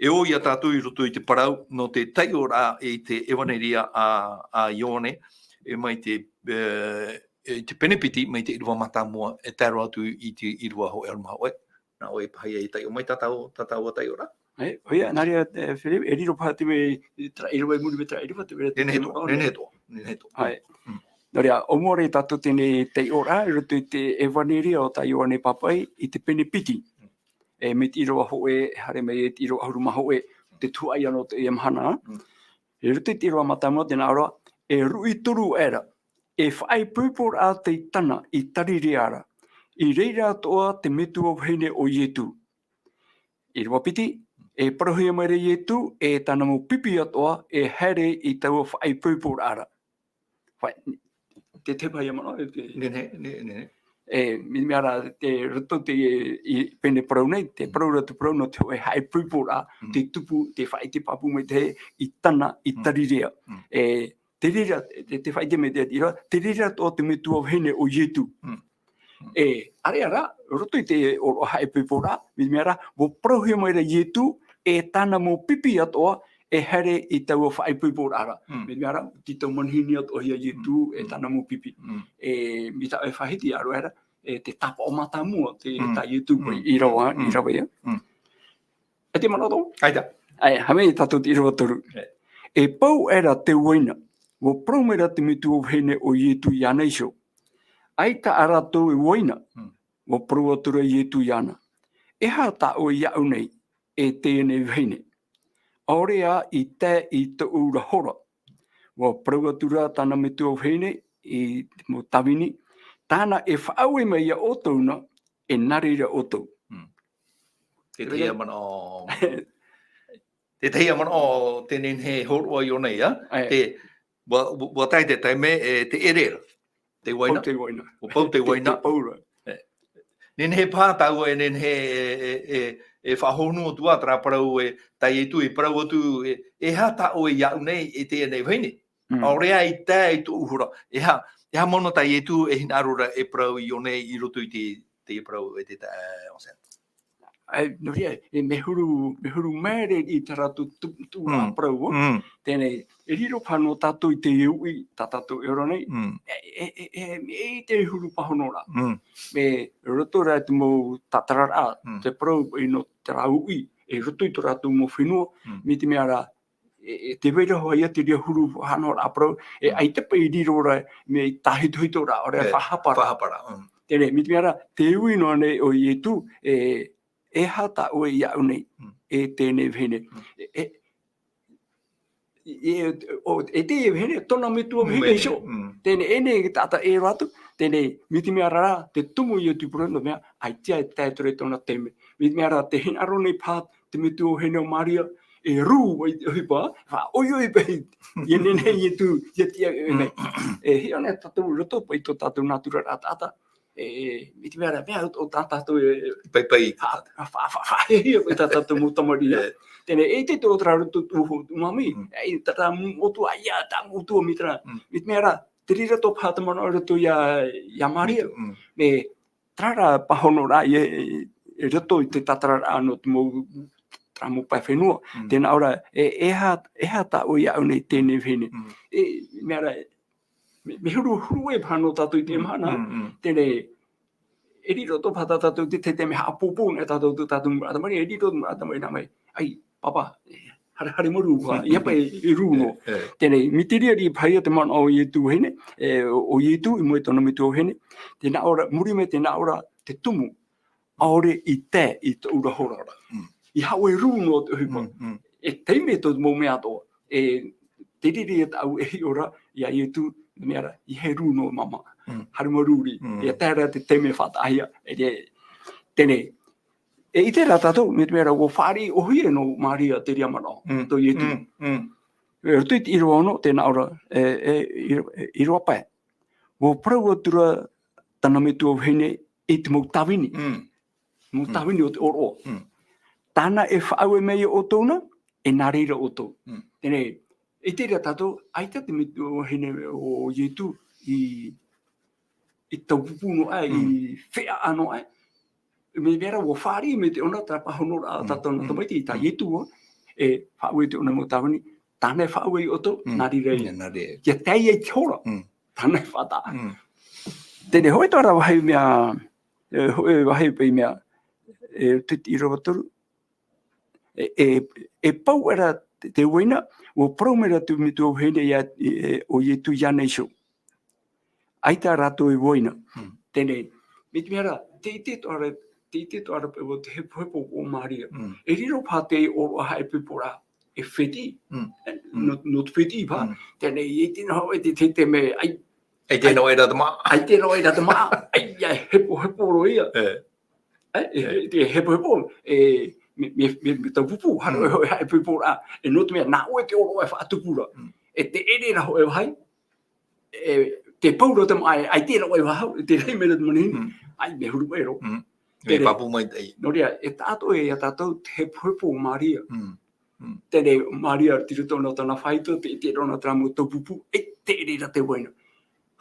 e ō ia tātou i roto i te parau nō te taiʻoraʻa i te ʻevanelia a, a Ioane, e mai te, e, e te pene piti, mai te ʻīrava mātāmua, e tae roa atu i te ʻīrava hōʻē ʻahuru mā hōʻē. Nā ʻoe paʻi e taiʻo mai tā tāua, tā tāua taiʻoraʻa. E, ʻoia, nā reira, e, Philip, e riro paʻi te mea, i terā ʻīrava i muri mai terā ʻīrava, tē vai ra te Nehenehe ʻīrava atoʻa, ʻōrero. nehenehe atoʻa, nehenehe atoʻa. ʻAe. Mm. Nō reira, ʻōmuaraʻa tātou teie taiʻoraʻa, i roto i te ʻevanelia o tā Ioane Pāpaʻi, i te pene piti. Mm. E, mai te ʻīrava hōʻē, haere mai i te ʻīrava ʻahuru mā hōʻē, te tuhaʻa ia nō teie mahana. Mm. I roto i te ʻīrava mātāmua, tē nā ʻō ra, e ruʻi toru aʻera, e faʻaipoiporaʻa tei tana i Tarirea ra, i reira atoʻa te metua vahine ʻo Ietu. ʻĪrava piti, e parauhia mai ra Ietu, e tāna mau pipi atoʻa, e haere i taua faʻaipoiporaʻa ra. Fai, te, te paʻi ia manaʻo, e te Nehenehe, ne-, nehenehe. E, mea, mea ra, te roto te, i pene parau nei, te Mm. parau ra te parau nō te hōʻē haʻaipoiporaʻa, Mm. te tupu, te faʻaʻite pāpū maitaʻi, i tana, i Mm. Tarirea. Mm. E, te reira, te, te faʻaʻite mai te, i ra, te reira atoʻa te metua vahine ʻo Ietu. Mm. Mm. E, ʻāreʻa rā, roto i te ʻōroʻa haʻaipoiporaʻa, mea, mea ra, ʻua parauhia mai ra Ietu, e tāna mau pipi atoʻa, e haere i taua faʻaipoiporaʻa ra. Mm. Mea, mea ra, tei tau manihini atoʻa hia Ietu, Mm. e Mm. tāna mau pipi. Mm. E, mai tā ʻoe faʻahiti, ʻāreʻa rā, e te tāpaʻo mātāmua, te, Mm. tā Ietu, Mm. ʻīrava, Mm. ʻīrava ia. Mm. E te manaʻo tō? ʻAita. ʻAe, haere mai tātou te ʻīrava toru. E. E pau aʻera te uaina, ʻua parau mai ra te metua vahine ʻo Ietu iāna iho. ʻAita ā rātou e uaina, Mm. ʻua parau atu ra Ietu iāna. E aha tā ʻoe iāʻu nei, e teie nei vahine? ʻAore ā i tae i tōʻu ra hora. ʻUa parau atu ra tāna metua vahine i te mau tāvini, tāna e faʻaue mai ia ʻoutou na, e nā reira ʻoutou. Mm. Te Te tahi reira manaʻo, te tahi manaʻo te nehenehe hōroʻa i ʻō nei, ā? ʻAe. Te, ʻua, ʻua, ʻua tae te taime, e, te ʻere ra. Te uaina. Pau te uaina. ʻUa pau te Te, uaina. te pau ra. E. Nehenehe paha tāua e nehenehe e, e, e, e faʻahōhonu atu ā terā parau e, tā Ietu e parau atu e, e aha tā ʻoe iāʻu nei e teie nei vahine. Mm. ʻAore ā i tae i tōʻu hora. E aha, e aha mau na tā Ietu e hinaʻaro ra e parau i ʻō nei i roto i te, te parau e te ta-, e, o se. ʻAe, nō reira, e mea huru, mea huru maere i tā rātou tu-, tuʻuraʻa Mm. parau, ā. Mm. Teie nei, e riro paha nō tātou i te uʻi, tā tātou e ora nei. Mm. E, e, e, e, e te huru pahonoraʻa. Mm. Mea roto rā te mau tātararaʻa, Mm. te parau i nō terā uʻi, e roto i tō rātou mau fenua, Mm. mai te mea rā, e, e, tē vai ra hoʻi ia te reira huru faʻanahoraʻa parau, e, Mm. ʻaita paʻi i riro ra, mea tāhitohito ra, ʻaore rā E, faʻahapa ra. faʻahapa ra, mm. Teie nei, mai te mea rā, tē ui noa nei ʻo Ietu, e, e aha tā ʻoe iāʻu nei, Mm. e teie vahine. Mm. E, e, e, o, e teie vahine, tōna metua vahine Vahine, iho. mm. Teie nei, e nei te taʻata e ora atu, teie nei, mai te mea rā, tē tumu Ietu i te parau, nō te mea, ʻaita e tae atu ra i tōna taime. Mai te mea rā, tē hinaʻaro nei paha te metua vahine ʻo Maria, e rū i te ʻohipa, faʻaʻoiʻoi paʻi, ʻia nehenehe Ietu, ʻia tiʻa, e, Mm. e, e hiʻo nei tātou i roto paʻi tō tātou nātura ra taʻata, e, mai te mea rā, mea o, o tā tātou e, Paipai. fa-, fa-, fa-, faʻahiahia paʻi tā tātou mau tamariʻi. E. Teie nei, e te tō terā roto tū, tū mami, Mm. e, tā, tā mau ʻotua, ʻaita tā mau ʻotua mai terā. Mm. Mai te mea rā, te reira atoʻa paha te manaʻo i roto iā, iā Maria. Mm. Mea, terā rā pahonoraʻa i, i, i roto i te tātararaʻa nō te mau, terā mau pae fenua. Mm. Tē nā ʻō ra, e, e aha, e aha tā ʻoe iāʻu nei teie vahine. Mm. E, mea rā, mea, mea huru, huru ē paha nō tātou i te Mm, mahana, mm, mm. teie nei, e riro atoʻa paha tā tātou te, te, te mea haʻapōpō nei tātou, tō tātou mau tamariʻi, e riro mau tamariʻi nā mai. ʻAi, pāpā, e, haere, haere mārū paha, ʻia paʻi e rū noa. E, e. Teie nei, mai te reira paha ia te manaʻo o Ietu vahine, e, o, o Ietu i mua i tōna metua vahine, tē nā ʻō ra, muri mai tē nā ʻō ra te tumu, ʻaore i tae i tōʻu ra hora. Mm. ʻIa haʻu e rū noa te ʻohipa. Mm, mm. E taime tō te mau mea atoʻa. E te reira tāʻu e hiʻo ra, iā Ietu, mea rā, ʻeiaha e rū noa māmā. Mm. Haere mārū. Mm. ʻIa tae ra te taime faʻataʻahia, e te, teie nei. E ʻite rā tātou, mai te mea rā, ʻua fāriʻi ʻōhie nō Maria te reira manaʻo, Mm. tō Ietu. Mm, mm. E, roto i te ʻīrava ono, tē nā ʻō ra, e, e, ʻīrava, e, ʻīrava pae. ʻUa parau atu ra tāna metua vahine i te mau tāvini. Mm. Mau Mm. tāvini o te ʻōroʻa. Mm. Tāna e faʻaue mai iā ʻoutou na, e nā reira ʻoutou. Mm. Teie nei, e ʻite ra tātou, ʻaita te metua vahine o Ietu i, i taupupū noa aʻe, i Mm. feʻaʻa noa aʻe. Mai te mea rā, ʻua fāriʻi mai te ʻōna, terā pahonoraʻa Mm. tā tōna Mm. tamaiti, tā Mm. Ietu, ā, e faʻaue i te ʻōna mau tāvini, tāna e faʻaue iā ʻoutou, Mm. nā reira ia. Ia nā reira. ʻIa tae ia i te hora, Mm. tāna e faʻataʻa. Mm. Teie nei, hōʻē atoʻa ra vāhi mea, e, hōʻē vāhi paʻi mea, e, te, te ʻīrava toru, e, e, e pau aʻe ra te, te uaina, ʻua parau mai ra te metua vahine iā, e, e, o Ietu iāna iho. ʻAita rātou e uaina. Mm. Teie nei, mai te mea rā, te ʻite atoʻa ra, te ʻite atoʻa ra paʻi ʻo te hepohepo o Maria. Mm. E riro paha te ʻōroʻa haʻapiʻiraʻa, e fētiʻi. Mm. E, Mm. nō, nō te fētiʻi paha. Mm. Teie nei, e ʻite noa hoʻi te, te, te mea, ʻai, ʻAita e noaʻa ra te māʻa. ʻAita e noaʻa ra te māʻa. ʻAi, ʻia hepohepo roa ia. E. E, e, E. e, te hepohepo, e, mea, mea, mea, mea taupupū, haere Mm. hoʻi, hoʻi, haʻapiʻiraʻa. E nō te mea, nā ʻoe te ʻōroʻa e faʻatupu ra. Mm. E te ʻere ra hoʻi vāhi, e, tē pau ra te māʻa, e, ʻaita e noaʻa vāhau, e te rahi mai ra te manihini, Mm. ʻai, mea huru maitaʻi roa. Mm. Teie Mea nei. pāpū maitaʻi. Nō reira, e taʻatoʻa iā tātou te hepohepo o Maria. Mm. Mm. Teie nei, Maria, tei roto nō tāna faito, te, te roa nō terā mau taupupū, e te ʻere ra te uaina.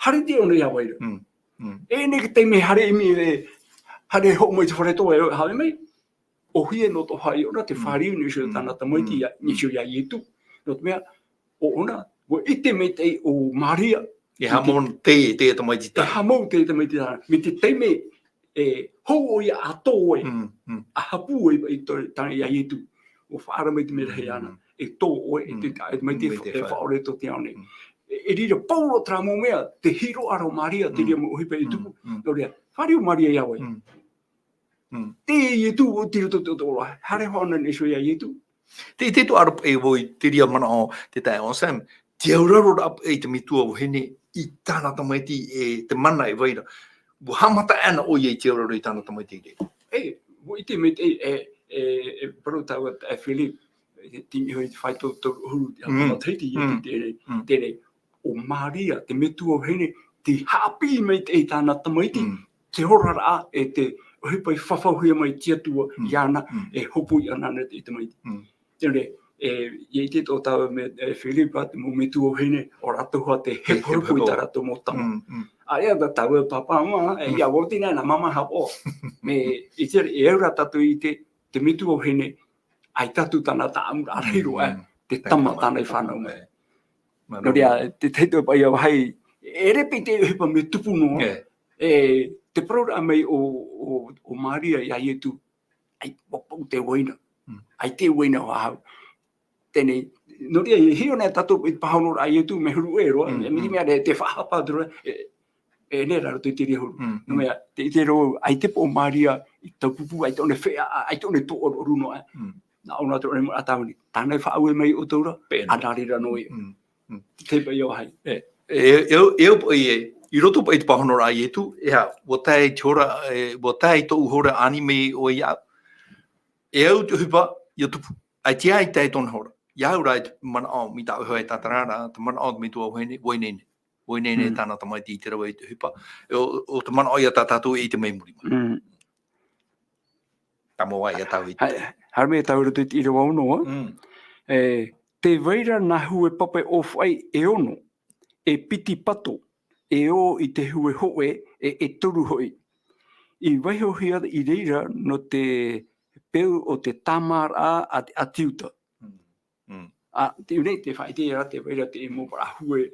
Haere te ʻōna iā vai ra. Mm. Mm. E nei te taime haere ʻimi, e, haere hoʻi mai te fare toa, e haere mai. ʻOhie nō tō haʻi ʻōna, te Mm. fāriu nei iho Mm. tāna tamaiti Mm. iā, nei iho iā Ietu. Nō te mea, ʻo ʻōna, ʻua ʻite maitaʻi ʻo Maria. E haʻamau te, te tamaiti E tāna. haʻamau te tamaiti tāna. Mai te taime, e, hou ʻoia ʻa tō ē. Mm, mm. ʻA haʻapūai i tō, tāna iā Ietu. ʻUa faʻaara mai te merahi Mm. ʻana. E tō ʻoe, e te Mm. taʻa, e mai te Mai fa-, te e fa- faʻaʻore tō te ao nei. Mm. E, e riro pauroa terā mau mea, te hiroʻa ra ʻo Maria, te Mm. reira mau ʻohipa e Mm. tupu. Mm. Nō reira, fāriu Maria iā vai. Mm. Mm. Tē Ietu, ʻo tei roto te, te ʻōroʻa. Haere hoʻi ʻōna nei iho iā Ietu. Te, te ʻite atoʻa ra paʻi vau i te reira manaʻo, te taeaʻe Anselme, te auraro ra paʻi te metua vahine i tāna tamaiti e te mana e vai ra. ʻUa haʻamata ana ʻoia i te auraro i tāna tamaiti i reira. E, ʻua ʻite maitaʻi, e, e, e, parau tāua, e Philip, e, tei niʻa i te faito toru ʻahuru, te Mm. matahiti, e Mm. te, te, Mm. teie nei. ʻO Maria, te metua vahine, tei haʻapiʻi maitaʻi i tāna tamaiti, Mm. te oraraʻa, e te ʻohipa i fafauhia mai te Atua Mm. iāna, Mm. e hōpoi ana ana te tamaiti. Mm. Teie nei, e, ʻia ʻite atoʻa tāua mai, e, Philip, te mau metua vahine, ʻo rātou hoʻi te Te hepohepo i hepohepo. tā rātou mau tama. Mm, mm. ʻĀreʻa tā tāua pāpā mā, e, Mm. ʻia vau tina nā māmā haʻapaʻo. Mea, i te, e au ra tātou i te, te metua vahine, ʻaita atu tāna tāʻamuraʻa rahi roa, te tama tāna i fānau mai. Nō reira, te, te, te, ia vāhi, e ʻere paʻi te ʻohipa mea tupu noa, e, te parauraʻa mai o, o, o Maria ia Ietu, ʻaita, ʻua pau te uaina, ʻaita e uaina faʻahou. Teie, nō reira, e hiʻo nei tātou i te pāhonoraʻa a Ietu, mea huru ʻē roa, e mea, mea, te faʻahapa atu ra, e, e, nei rā roto i te reira huru. Nō reira, te, te roa, ʻaita e pau Maria, i taupupū, ʻaita ʻōna e feʻa, ʻaita ʻōna e tōʻaruʻaru noa, nā ʻōna atu ʻōna i manaʻo tāvini. Tāna i faʻaue mai ia ʻoutou ra, ʻa nā reira noa ia. Te paʻi ia vāhi. E, e, e, e, e, i roto paʻi i te pāhonoraʻa a Ietu, e aha, ʻua tae i te hora, e, ʻua tae i tōʻu hora ani mai ʻoe iāʻu. E au te ʻohipa, ʻia tupu. ʻAita e tae tōna hora. ʻIa au rā i te manaʻo, mai tā ʻoe hoʻi e tātara ra, te manaʻo o te metua vahine, ʻua ineine. ʻUa ineine tāna tamaiti i te rave i te ʻohipa. E, ʻo, ʻo te manaʻo ia tā tātou e ʻite mai i muri mai. Tāmau ā ia tāua i te. Haere mai tāua i roto i te ʻīrava ono, ā? E, tē vai ra nā hue pape ʻōfaʻi e ono, e piti pato, e ō i te hue hōʻē, e, e toru hoʻi. I vaihohia i reira nō te peu o te tāmāraʻa a te ʻĀti Iuta. Ā, te ʻū nei, tē faʻaʻite ra, tē vai ra te mau parau hue.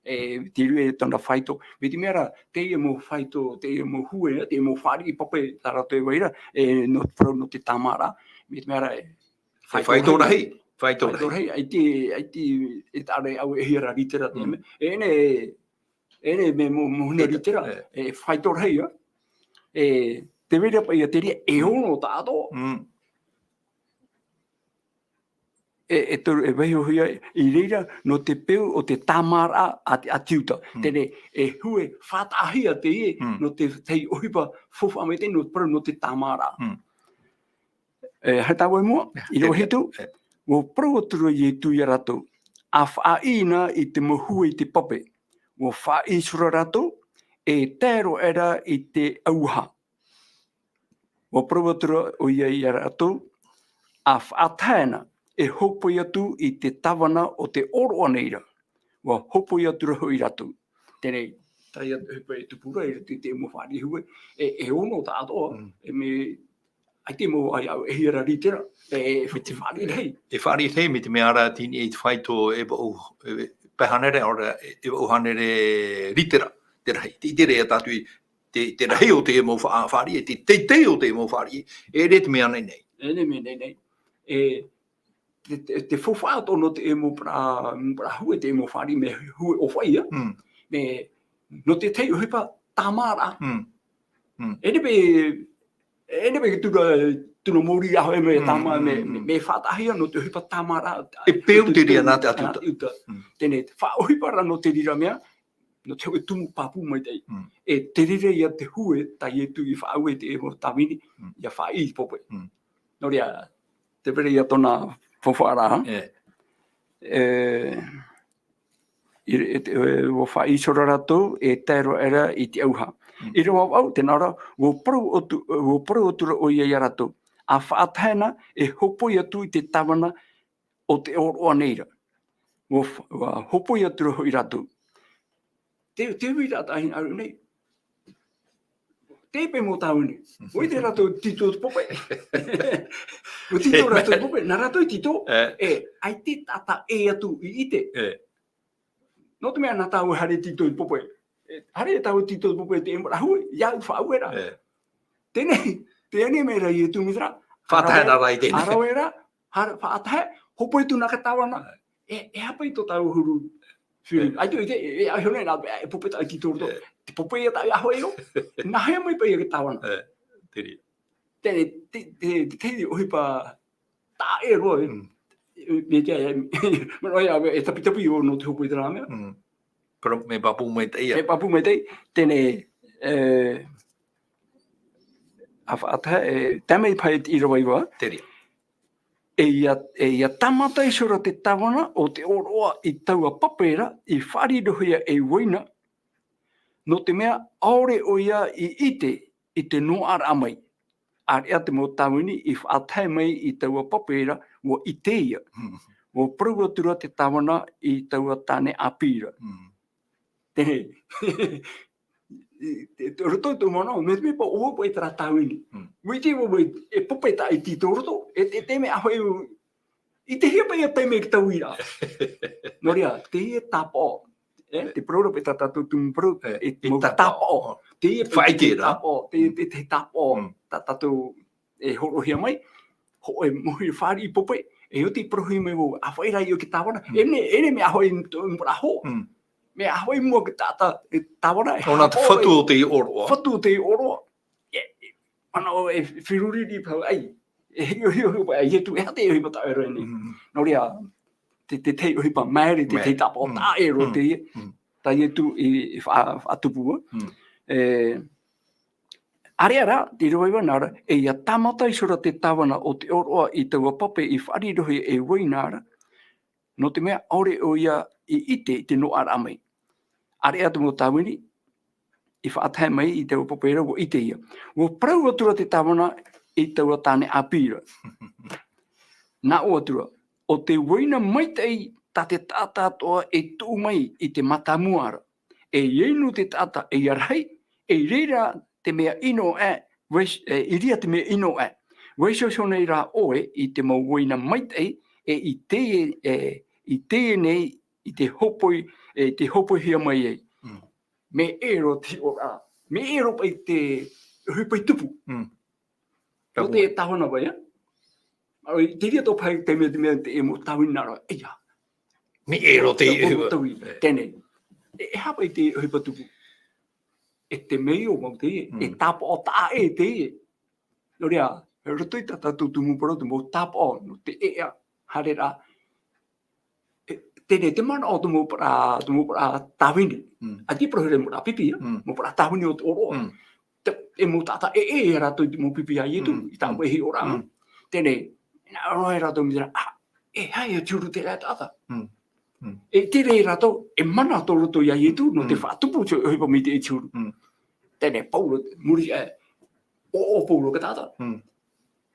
E, te reira tōna faito. Mai te mea ra, teie mau faito, teie mau hue, teie mau fāriʻi pape, tā rātou e vai ra, e, nō, parau nō te tāmāraʻa. Mai te mea ra, e, faito rahi, faito rahi. ʻAita, ʻaita, e taʻa ra e ʻau e hia ra rītera te mea. E, nei, e, nei, mea mau, mau huna rītera, e, faito rahi, ā. E, tē vai ra paʻi ia te reira, e ono tāʻatoʻa. E, e toru, e vaihohia i reira nō te peu o te tāmāraʻa a te ʻĀti Iuta. Teie, e hue faʻataʻahia teie nō te, te ʻohipa faufaʻa maitaʻi nō te parau nō te tāmāraʻa. E, haere tāua i mua, ʻīrava hitu, ʻua parau atu ra Ietu ia rātou, ʻa faʻaʻī na i te mau hue i te pape. ʻUa faʻaʻī iho ra rātou, e tae roa aʻera i te ʻauaha. ʻUa parau atu ra ʻoia ia rātou, ʻa faʻatae na, e hōpoi atu i te tāvana o tē ʻōroʻa nei ra. ʻUa hōpoi atu ra hoʻi rātou. Teie, teie te ʻohipa e tupu ra, i roto i te mau fāriʻi hue, e, e ono tāʻatoʻa, e mea, ʻaita e mau, ʻaita e hia ra rītera, e, e fāriʻi rahi. E fāriʻi rahi, mai te mea ra, teie i te faito e vaʻu, e, pae hānere, ʻaore, e vaʻu hānere rītera, te rahi. Te, te reira tātou i te, te rahi o te mau fā-, fāriʻi, te teitei o te mau fāriʻi, e ʻere te mea nei nei. E ʻere te mea nei nei. E, te, te, te faufaʻa atoʻa nō te mau parau, mau parau hue, te mau fāriʻi mea hue ʻōfaʻi, ā. Mea, nō te tahi ʻohipa tāmāraʻa. E ʻere paʻi, e ʻere paʻi tūna, tūna mōrī ʻahoʻe mea tāmā, mea, mea, mea faʻataʻahia nō te ʻohipa tāmāraʻa. E peu te reira nā te ʻĀti Iuta. Teie, faʻaʻohipa ra nō te reira mea, nō te hōʻē tumu pāpū maitaʻi. E te reira ia te hue tā Ietu i faʻaue i te mau tāvini, ʻia faʻaʻī i te pape. Nō reira, tē vai ra ia tōna faufaʻa ra. E, i, e, e, ʻua faʻaʻī iho ra rātou, e tae roa aʻera i te ʻauaha. ʻĪrava vaʻu, tē nā ʻō ra, ʻua parau atu, ʻua parau atu ra ʻoia ia rātou. ʻA faʻatae na, e hōpoi atu i te tāvana o tē ʻōroʻa nei ra. ʻUa f-, ʻua hōpoi atu ra hoʻi rātou. Te, te uiraʻa tāʻu i hinaʻaro nei. Te pae mau tāvini. ʻUa ʻite rātou tītau te pape. ʻUa tītau rātou te pape, nā rātou i tītau. E, ʻaita e taʻata ʻē atu i ʻite. Nō te mea nā tāua e haere tītau te pape. E, haere tāua tītau te pape te mau parau hue, ʻia au faʻaue ra. Teie, teie nei mea ra Ietu mai ra. Faʻatae na ra i teie. ʻA rave ra, ha-, faʻatae, hōpoi atu na te tāvana. E, e aha paʻi tō tāua huru feeling. ʻAita e ʻite, e, e, ʻaita e hōpoi ra, e pape tāʻu i tītau roto. Te pape ia tāʻu i ʻahoʻe ʻo. Nā hea mai paʻi te tāvana. Te reira. Te, te, te, te ʻohipa taʻa ʻē roa, e. Mai te, e, manaʻo ia, e tapitapi ʻo nō te hōpoi i terā mea. Parau, mea pāpū maitaʻi ia. Mea pāpū maitaʻi, teie, e, ʻa faʻatae, e, tae mai paʻi i te ʻīrava iva. Te reira. E ʻia, e ʻia tāmata iho ra te tāvana o tē ʻōroʻa i taua pape ra, i faʻarirohia ei uaina, nō te mea ʻaore ʻoia i ʻite i te noaʻaraʻa mai. ʻĀreʻa te mau tāvini i faʻatae mai i taua pape ra, ʻua ʻite ia. ʻUa parau atu ra te tāvana i taua tāne ʻāpī ra. Teie. i roto i tō manaʻo, mea, mea paʻi ʻohipa i terā tāvini. Mm. Ua ʻite vau, e pape tāʻiti tō roto, e, e te mea ʻahoʻi, i te hia paʻi e taime ki tauira. Nō reira, teie tāpaʻo, e, te parau ra paʻi tā tātou tumu parau, e, e mau tāpaʻo. Tāpaʻo. Teie paʻi faʻaʻite te rā. Tāpaʻo, te, te, te tāpaʻo, mm, tā tātou e hōroʻahia mai, hōʻē mau fāriʻi pape, e oti parauhia mai vau, ʻa faʻaʻite ra i ʻō ki tāvana, mm, e ne, e ne mea ʻahoʻi i tō, i tō maraʻo. Mm. Mea ʻahoʻi i mua ki tā, tā, e tāvana, e ʻōna te fatu o te ʻōroʻa. Fatu o te ʻōroʻa. E, e, ana o e feruri ri pau ai. E hio, hio, hio, ai, e tū, e aha te ʻohipa taʻero nei. Mm. Nō reira, te, te, te ʻohipa maere, te, te tāpaʻo taʻero teie. Mm. Tā Ietu i, i fa-, faʻatupu. Mm. E, ʻāreʻa rā, te ʻīrava iva nā ra, e ʻia tāmata iho ra te tāvana o te ʻōroʻa i taua pape i faʻarirohia e uaina ra, nō te mea ʻaore ʻoia i ʻite i te noaʻaraʻa mai. ʻĀreʻa te mau tāvini, i faʻatae mai i taua pape ra, ua ʻite ʻoia. Ua parau atu ra te tāvana i taua tāne ʻāpī ra. Nā ʻō atu ra, ʻo te uaina maitaʻi tā te taʻata atoʻa e tuʻu mai i te mātāmua ra. E inu te taʻata e ʻia rahi, e i reira te mea ʻino aʻe, vai-, e, i reira te mea ʻino aʻe. Vai iho nei rā ʻoe i te mau uaina maitaʻi, e i teie, e, i teie nei, i te hōpoi, e, i te hōpoihia mai ai. Mm. Mea ʻē roa te ʻōroʻa, mea ʻē roa paʻi te ʻohipa i tupu. Mm. Nō te tāvana vai, ā? Ā, i te reira tō paʻi te mea, te mea, te mau tāvini nā ra, ʻeia. Mea ʻē roa te ʻohipa. Tēnei. E, e aha paʻi te ʻohipa tupu? E te mea ʻo mau teie, e tāpaʻo taʻa ʻē teie. Nō reira, roto i tā tātou tumu parau, te mau tāpaʻo, nō te ʻēʻa, haere rā, e, teie te manaʻo o te mau parau, te mau parau tāvini. Mm. ʻAita e parau ra mau parau pipi, mm, mau parau tāvini o te ʻōroʻa. Mm. Te, e mau taʻata ʻē, ʻē, ia rātou i te mau pipi a Ietu, mm, i tāua, mm, hiʻoraʻa. Mm. Teie, nā ʻō ra rātou mai ra, ā, e aha ia te huru terā taʻata. Mm. Mm. E tere rātou, e mana tō roto ia Ietu, nō te, mm, faʻatupu te ʻohipa mai te huru. Mm. Teie, pauroa, muri, e, ʻo, ʻo pauroa te taʻata. Mm.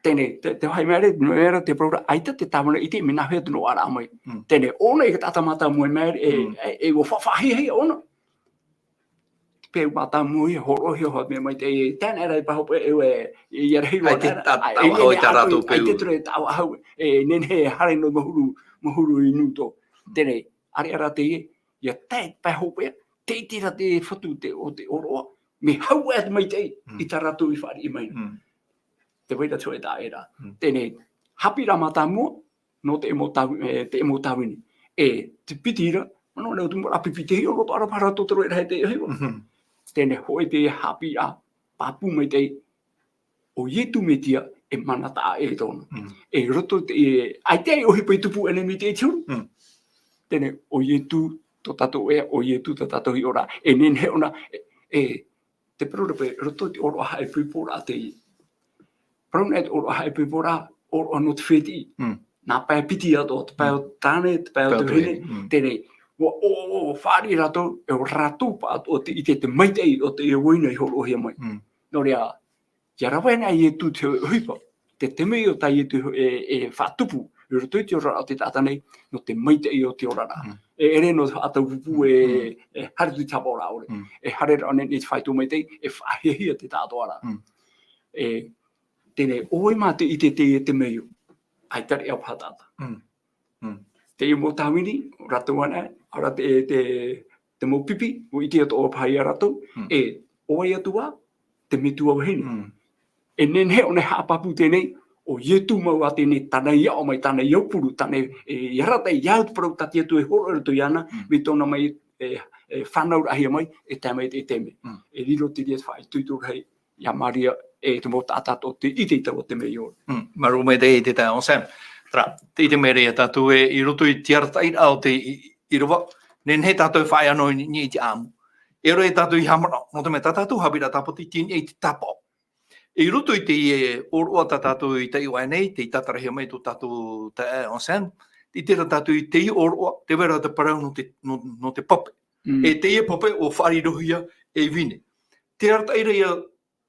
Teie, te, te vāhi maere, nō reira te parau ra, ʻaita te tāvana i ʻite, mea nāhea te noaʻaraʻa mai. Mm. Teie, ʻōna i te taʻata mātāmua maere, e, mm, e, e, ʻua faʻahiahia ʻōna. Te peu mātāmua ia, hōroʻahia hoʻi mea mai te, e, teie rā e pahope, e, e, ia rahi roa, ʻaita e taʻa-, ai, taʻa-, e, ʻaita e, e, taʻa-, ʻaita e ture taʻa-, ʻaita e ture taʻa-, ʻaita e, e, nēnā e haere noa mahuru, mahuru i Nuto. Teie, ʻāreʻa rā teie, ia tae pahope, te ʻite ra te fatu te, o te ʻōroʻa, mea hau aʻe te maitaʻi, mm, i tā rātou i fāriʻi mai. Mm. Te vai ra te hōʻē taʻa ʻē ra. Mm. Teie, haʻapiʻiraʻa mātāmua, nō te mau tāvi-, e, te mau tāvini. E, te piti ra, manaʻo nei ʻo te mau parau pipi te hiʻo roto ʻara paha rātou te rohe rahi te hiʻo. Mhm. Teie, hōʻē te haʻapiʻiraʻa, pāpū maitaʻi, ʻo Ietu Metia, e mana taʻa ʻē tōna. Mm. E roto te, e, ʻaita e ʻohipa i tupu ʻenemi te huru. Mm. Teie, ʻo Ietu, tō tātou ʻēʻa, ʻo Ietu, tō tātou hiʻoraʻa. E nehenehe ʻōna, e, e, te parau ra paʻi, roto i te ʻōroʻa haʻaipoiporaʻa teie. Parau nei te ʻōroʻa haʻaipoiporaʻa, ʻōroʻa nō te fētiʻi. Mm. Nā pae piti atoʻa, te pae o te tāne, te pae o te vahine, mm, teie. ʻUa, ʻo, ʻo, ʻo, fāriʻi rātou, e ʻo rātou paʻatoʻa te ʻite te maitaʻi o te uaina i hōroʻahia mai. Mm. Nō reira, ʻia rave ana Ietu te ʻohipa, te temeio tā Ietu e, e faʻatupu, i roto i te oraraʻa o te taʻata nei, nō te maitaʻi o te oraraʻa. Mm. E ʻere nō te faʻataupupū e, mm, e haere atu i te hapaʻoraʻa ʻore. Mm. E haere ra ʻōna i te faito maitaʻi, e faʻahiahia te taʻatoʻaraʻa. Mm. E, teie, ʻo vai mā te ʻite teie temeio, ʻaita e ʻere paha taʻata. Mm. Mm. Te mau tāvini, rātou ana, ʻaore ra te, te, te mau pipi, ʻua ʻite atoʻa paha ia rātou, mm, e, ʻo vai atu ā, te metua vahine. Mm. E nehenehe ʻōna e haʻapāpū teie, ʻo Ietu mau ā teie, tāna i aʻo mai, tāna i aupuru, tāna i, e, i arataʻi, ʻia au te parau tā te Atua e hōroʻa i roto iāna, mm, mai tōna mai, e, e, fānauraʻahia mai, e tae mai i teie. Mm. E riro te reira faʻaitoito rahi, ia Maria, e te mau taʻata atoʻa tei ʻite i taua temeio. Mm, māuruuru maitaʻi te taeaʻe Sam. Terā, tē ʻite mai ra tātou ē, i roto i te arataʻiraʻa o te ʻī-, ʻīrava, nehenehe tātou e faʻaea noa i niʻa i te ʻāʻamu. E ʻere tātou i haʻamanaʻo, nō te mea tā tātou haʻapiʻiraʻa tāpati, tei niʻa i te tāpaʻo. I roto i teie ʻōroʻa tā tātou i taiʻo aʻe nei, tei tātarahia mai tō tātou taeaʻe Sam, tē ʻite ra tātou i teie ʻōroʻa, tē vai ra te parau nō te, nō, nō te pape. Mm. E teie pape ʻua faʻarirohia ei vine. Te arataʻi ra ia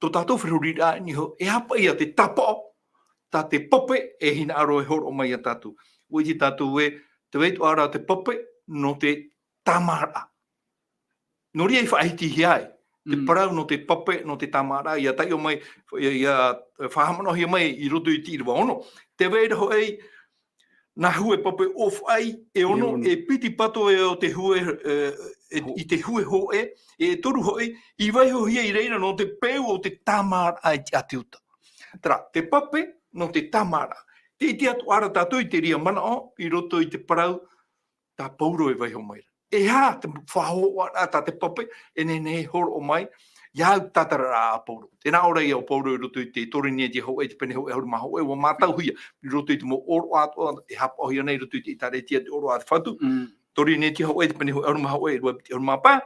tō tātou feruriraʻa i niʻa iho, e aha paʻi ia te tāpaʻo tā te pape e hinaʻaro e hōroʻa mai ia tātou. ʻUa ʻite tātou ē, tē vai atoʻa ra te pape nō te tāmāraʻa. Nō reira i faʻahitihia ai, te Mm. parau nō te pape, nō te tāmāraʻa, ʻia taiʻo mai, ʻia, ʻia faʻahaʻamanaʻohia mai i roto i te ʻīrava ono. Tē vai ra hoʻi nā hue pape ʻōfaʻi e ono, E ono. e piti pato e o te hue, e, e, Ho- i te hue hōʻē, e toru hoʻi, i vaihohia i reira nō te peu o te tāmāraʻa i te ʻāti Iuta. Terā, te pape nō te tāmāraʻa. Tē ʻite atu ā ra tātou i te reira manaʻo i roto i te parau tā Pauro e vaiho mai ra. E aha te faʻahōhoʻaraʻa tā te pape e nehenehe e hōroʻa mai, ʻia au tātararaʻa a Pauro. Tē nā ʻō ra ïa ʻo Pauro i roto i te Korinetia hōʻē, te pene hōʻē ʻahuru mā hōʻē, ʻua mātauhia i roto i te mau ʻōroʻa atoʻa e hapaʻohia nei i roto i te ʻĒtārētia, te ʻōroʻa a te Fatu. Mm. Korinetia hōʻē, te pene hōʻē ʻahuru mā hōʻē, e rua piti ʻahuru mā pae.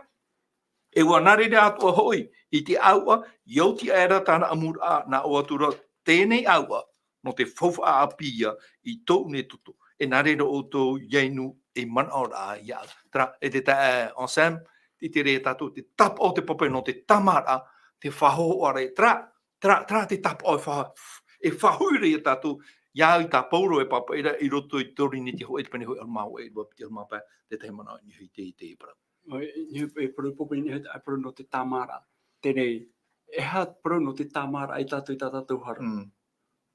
E ʻua nā reira atoʻa hoʻi i te ʻāuʻa, ʻia oti aʻera tāna ʻamuraʻa, nā ʻō atu ra, teie nei ʻāuʻa, nō te faufaʻa ʻāpī ïa i tōʻu nei toto. E nā reira ʻoutou ʻia inu ei manaʻo ra ïa au. Terā, e te taeaʻe Anselme, tē ʻite ra tātou te tāpaʻo o te pape nō te tāmāraʻa, te faʻahōhoʻaraʻa, terā, terā, terā te tāpaʻo e fa-, e faʻahoʻi ra ïa tātou, ʻia au i tā Pauro e pāpaʻi ra i roto i Korinetia hōʻē, te pene hōʻē ʻahuru mā hōʻē, e rua piti ʻahuru mā pae, te tahi manaʻo i niʻa i te, i te parau. ʻO, e, e, e parau pape i niʻa i te, e parau nō te tāmāraʻa. Teie nei, e aha te parau nō te tāmāraʻa ia tātou i tā tātou hara? Mm.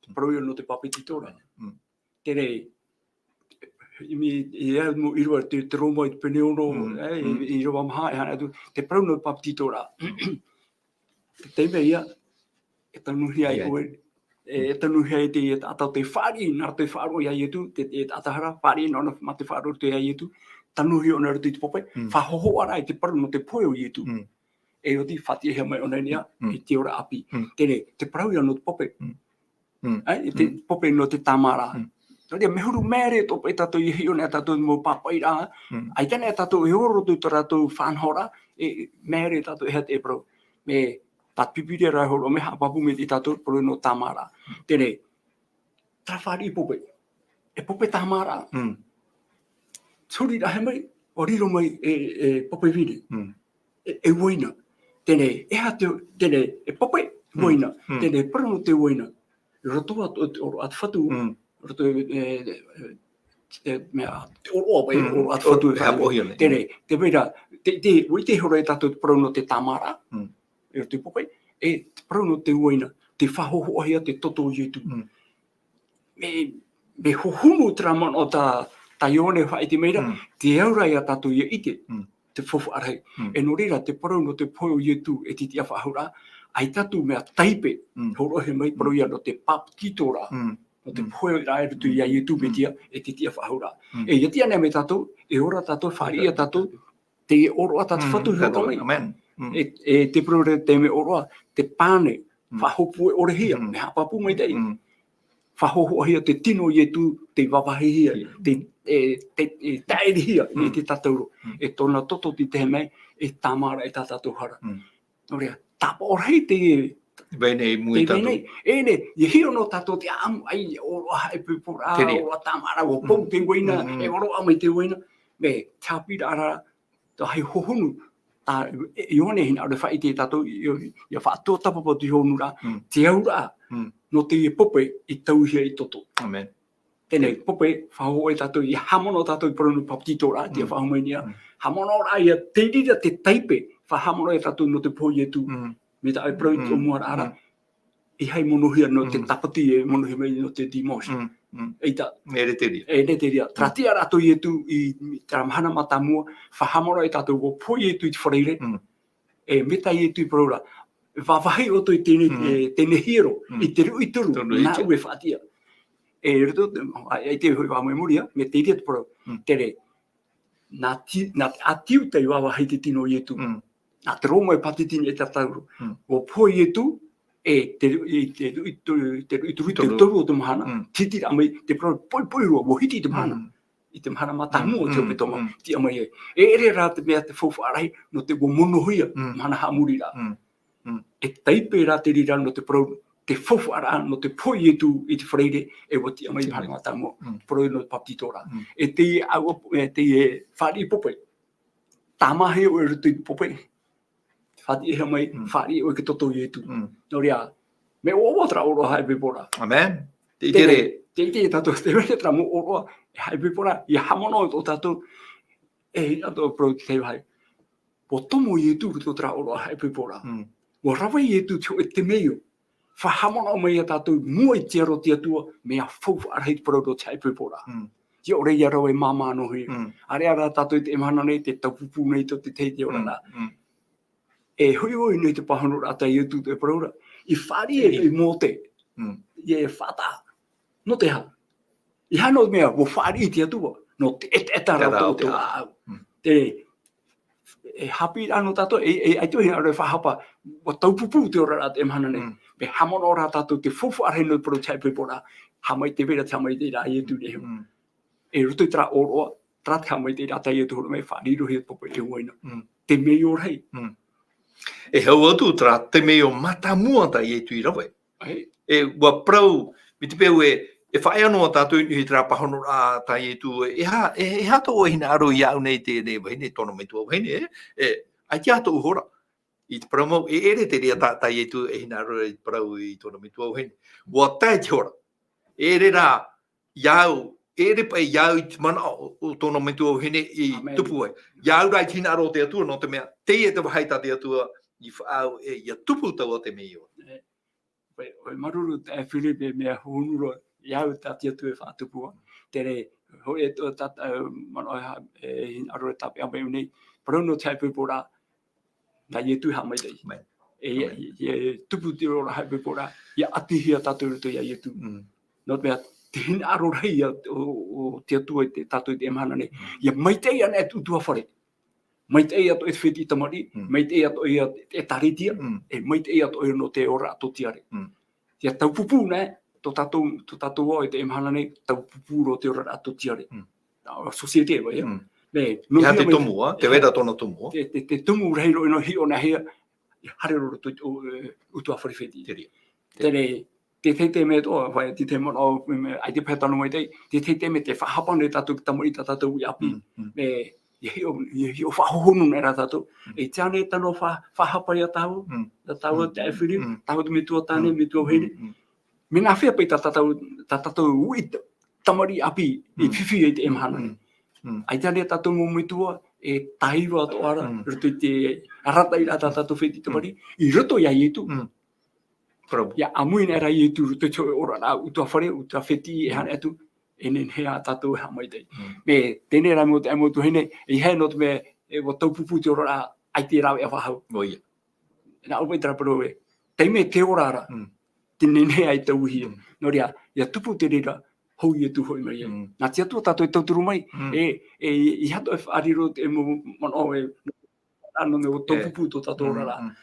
Te parau ïa nō te pāpetitoraʻa. Mm. Teie nei, i, i, i au mau ʻīrava te, te Roma i te pene ono, Mm. e, i, Mm. i Roma maha, e haere atu, te parau nō te pāpetitoraʻa. Te taime ïa, e tanuhia ai Ia. ʻoe, e, e tanuhia ai te, e taʻata tei fāriʻi, nā roto i te faʻaroʻo ia Ietu, te, e taʻata hara, fāriʻi noa noa mā te faʻaroʻo ia Ietu, tanuhia ʻōna i roto i te pape, Mm. faʻahōhoʻaraʻa i te parau nō te pohe o Ietu. Mm. E oti faʻatiʻahia mai ʻōna i niʻa, Mm. i te ora ʻāpī. Mm. Teie nei, te parau ïa nō te pape. Mm. Mm. Ai, i te Mm. pape nō te tāmāraʻa. Mm. Nō reira, mea huru maere tō paʻi tātou ʻia hiʻo nei tātou mau pāpaʻiraʻa. Mm. ʻAita nei tātou e ora i tō rātou faʻanahoraʻa, e, maere tātou e aha te parau. Mea, tā te Pīpīria rā e hōroʻa mai haʻapāpū mai ia tātou parau nō tāmāraʻa. Mm. Teie nei, terā fāriʻi pape. E pape tāmāraʻa. Mm. Huri rahi mai, ʻua riro mai e, e pape vine. Mm. E, e uaina. Teie nei, e aha te, teie nei, e pape, Mm. uaina. Mm. Teie nei, parau nō te uaina. I roto atu i te ʻōroʻa a te Fatu, Mm. i roto i, e, e, e, mea, te ʻōroʻa, e, Mm. ʻōroʻa a te Fatu, e haʻapohia nei. Teie nei, tē vai ra, te, te, ʻua ʻite ihora ia tātou te parau nō te tāmāraʻa, Mm. i roto i te pape, e te parau nō te uaina, tē faʻahōhoʻahia te toto o Ietu. Mm. Mea, mea hohonu terā manaʻo tā, tā Ioane e faʻaʻite mai ra, Mm. tē au ra ia tātou ʻia ʻite, Mm. te faufaʻa rahi. Mm. E nō reira, te parau nō te pohe o Ietu e te tiʻafaʻahouraʻa, ʻaita atu mea taipe, Mm. hōroʻahia mai, Mm. parau ïa nō te pāpetitoraʻa, Mm. nō te Mm. pohe ra i roto ia Ietu Mm. Metia, e te tiʻafaʻahouraʻa. Mm. E ʻia tiʻa nei mai tātou, e ora tātou, fāriʻi ia tātou, te ʻōroʻa tā te Mm. Fatu e hōroʻa mai. Amen. Mm. E, e te parau ra te mea ʻōroʻa, te pane, Mm. faʻahōpue ʻore hia, Mm. mea haʻapāpū maitaʻi. Mm. Faʻahōhoʻahia te tino o Ietu, tei vāvāhihia, Ia. te, e, te, e taʻirihia, Mm. i te tātauro. Mm. E tōna toto tei tae mai, e tāmāraʻa i tā tātou hara. Mm. Nō reira, tāpaʻo rahi te, Vai nei i mua i te vai tātou. nei. E nei, ʻia hiʻo noa tātou te ʻāmuiraʻa, ʻōroʻa haʻapiʻiraʻa, Te reira. ʻōroʻa tāmāraʻa, ʻua Mm. pau te uaina, Mm, mm. e ʻōroʻa mai te uaina. Mea, te haʻapiʻiraʻa ra, te vāhi hohonu, tā, e, Ioane e hinaʻaro e faʻaʻite ia tātou, i, i, ʻia faʻatuatāpapa atu i te hohonuʻa, Mm. te auraʻa, Mm. nō teie pape i tauihia i toto. Amen. Teie nei, Te- pape, faʻahōhoʻa ia tātou, ʻia haʻamanaʻo tātou i te parau nō te pāpetitoraʻa, te Mm. faʻahou mai i niʻa. Mm. Haʻamanaʻoraʻa ia te reira te taipe, faʻahaʻamanaʻo ia tātou nō te pohe o Ietu. Mm. Mai tā ʻoe e parau i te Mm. ʻōmuaraʻa ra. Mm. E aha e monohia nō te Mm. tāpati, e monohia mai nō te dimanche. Mm. Mm. ʻAita. Mea ʻere te reira. E ʻere te reira. Mm. Terā tiʻaraʻa tō Ietu i, i terā mahana mātāmua, faʻahaʻamanaʻo ia tātou ʻua pohe Ietu i te Faraire. Mm. E mai tā Ietu i parau ra, vāvāhi ʻoutou i teie, Mm. e, teie hiero, Mm. i te ruʻi toru, Toru i te- nāʻu e faʻatiʻa. E roto, a, i te hoʻi vā mai muri, ā, mai te reira te parau. Mm. Teie nei, nā Ti-, nā te ʻĀti Iuta i vāvāhi i te tino o Ietu. Mm. Nā te Roma e pātitini e tātauro. Mm. ʻUa pohe Ietu, e te ru-, i te ruʻi toru, te ruʻi toru, te Toru. toru o te mahana, Mm. titiraʻa mai, te parau poʻipoʻi roa, ʻua hiti i te mahana. Mm. I te mahana mātāmua o te Mm, hepetoma, mm. tiʻa mai ai. E ʻere rā te mea te faufaʻa rahi, nō te ʻua monohia, Mm. mahana haʻamori ra. Mm. Mm. E taipe rā te reira nō te parau, te faufaʻaraʻa, nō te pohe o Ietu i te Faraire, e ʻua tiʻa mai Tiʻa mahana mai. mātāmua. Mm. Parau nō te pāpetitoraʻa. Mm. E teie au, e teie fāriʻi pape. Tāmāhia ʻoe i roto i te pape. Faʻatiʻahia mai, Mm. fāriʻi ʻoe i te toto o Ietu. Mm. Nō reira, mea ʻoaʻoa terā ʻōroʻa haʻapiʻiraʻa. Amen. Tē ʻite ra. Teie, teie tātou, teie terā mau ʻōroʻa, e haʻapiʻiraʻa, ʻia haʻamanaʻo tō tātou, e, ʻo tō parau te vāhi. ʻUa tomo Ietu i roto i terā ʻōroʻa haʻaipoiporaʻa. Mm. ʻUa rave Ietu i te hōʻē temeio. Faʻahaʻamanaʻo mai ia tātou i mua i te aro o te Atua, mea faufaʻa rahi te parau nō te haʻaipoiporaʻa. Mm. ʻIa ʻore ia rave māmā noa hoʻi. Mm. ʻAreʻa rā tātou i teie mahana nei, tē taupupū nei tō te tahi te ora Mm, rā. mm. E hoʻi ʻoe i niʻa i te pāhonoraʻa tā Ietu i te parau ra. I fāriʻi Ei. e Mōte. Mm. ʻIa faʻataʻa. Nō te aha? ʻEiaha nō te mea, ʻua fāriʻi te Atua. Nō te ʻetaʻeta Te rā ʻetaʻeta o te ʻāʻau. Mm. Te, e haʻapiʻiraʻa nō tātou, e, e, ʻaita e hinaʻaro e faʻahapa, ʻua taupupū te oraraʻa i teie mahana nei. Mm. Mea haʻamanaʻo rā tātou i te faufaʻa rahi nō te parau o te haʻaipoiporaʻa, haʻamaitaʻi vai ra, te haʻamaitaʻiraʻa a Ietu i niʻa iho. Mm. I roto i terā ʻōroʻa, terā te haʻamaitaʻiraʻa tā Ietu i hōroʻa mai, fāriʻi roa hia te papa e ʻua ʻino. Mm. Temeio rahi. Mm. E hau atu terā temeio mātāmua tā Ietu i rave. Ei. E, ʻua parau, mai te peu e, e faʻaea noa tātou i niʻa i terā pāhonoraʻa tā Ietu, e, e aha, e, e aha tō ʻoe hinaʻaro iāʻu nei te, te vahine, tōna metua vahine, e, e, ʻaita tōʻu hora. I te parau mau, e ʻere te reira tā, tā Ietu e hinaʻaro i te parau i tōna metua vahine. ʻUa tae te hora. E ʻere rā, iāʻu, e ʻere paʻi iāʻu i te manaʻo o, o tōna metua vahine i Amen. tupu ai. Iāʻu rā i te hinaʻaro o te Atua, nō te mea, teie te vāhi tā te Atua i faʻaau e, ʻia tupu taua temeio. E, ʻoe, ʻoe māuruuru, e, Filipi, mea hōhonu roa, iāʻu tā te Atua e faʻatupu vau. Terā, hōʻē atoʻa tā, e, manaʻo e ha-, e hinaʻaro e tāpeʻa mai nei, parau nō te haʻaipoiporaʻa, nā Ietu e haʻamaitaʻi. Mai. E, Amen. e, e tupu te oraraʻa haʻaipoiporaʻa, ʻia ʻatihia tātou i roto iā Ietu. Mm. Nō te mea, te hinaʻaro rahi ia o, o te Atua i te, tātou i teie mahana nei. Mm. ʻIa maitaʻi ana e te ʻutuāfare. Maitaʻi atoʻa e te fētiʻi tamariʻi, Mm. maitaʻi atoʻa ia te, te ʻēkālesia, Mm. e maitaʻi atoʻa ia nō te oraraʻa tō tiare. Mm. ʻIa taupupū nei, tō tātou, tō tātou ao i teie mahana nei, taupupū roa te oraraʻa tō tiare. Mm. Nā, société, vai, ia. Mm. Nei, nō ʻEiaha te mea mai tumu, ā, tē vai ra tōna tumu, ā. Te, te, te tumu rahi roa, nō hiʻo nā hea, haere roa i te, o, e, ʻutuāfare fētiʻi. Te reira. Terā, te, te, te mea tō, vai, te, te manaʻo, me, ʻaita paʻi e tano maitaʻi, te, te, te mea tē faʻahapa nei tātou i te tamariʻi tā tātou uʻi ʻāpī. Mm, mm. Me, ʻia hiʻo, ʻia hiʻo faʻahōhonu nei rā tātou. Mm. E tiʻa nei tano fa-, faʻahapa ia tāua, Mm. tā tāua Mm, te mm, Filipi, mm. tāua te metua tāne, Mm, metua vahine. mm, mm. Mea nāfea paʻi tā tātou, tā tātou uʻi t-, tamariʻi ʻāpī i Mm. fifi ai i teie mahana nei. Mm. Mm. ʻAita nei tātou mau metua, e tāiva atoʻa ra, Mm. i roto i te arataʻiraʻa tā tātou fētiʻi tamariʻi, Mm. i roto iā Ietu. Mm. Parau. ʻIa ʻāmui nei rā Ietu i roto i te oraraʻa ʻutuāfare, ʻutuāfare fētiʻi e Mm. haere atu, e nehenehe ā tātou e haʻamaitaʻi. Mm. Mea teie rā mau te, mau tuahine, ʻeiaha nō te mea, e, ʻua taupupū te oraraʻa, ʻaita e rāveʻa faʻahou. ʻO ia. Nā ʻō paʻi terā parau ē, taime te ora ra, Mm. te nehenehe ʻaita e tauihia. Mm. Nō reira, ʻia tupu te reira, hou Ietu hoʻi mai ai. Mm. Nā te Atua tātou e tauturu mai, Mm. e, e, ʻeiaha atoʻa e faʻariro te mau manaʻo e, nō te mea ʻua E. taupupū tō tātou Mm, oraraʻa. mm.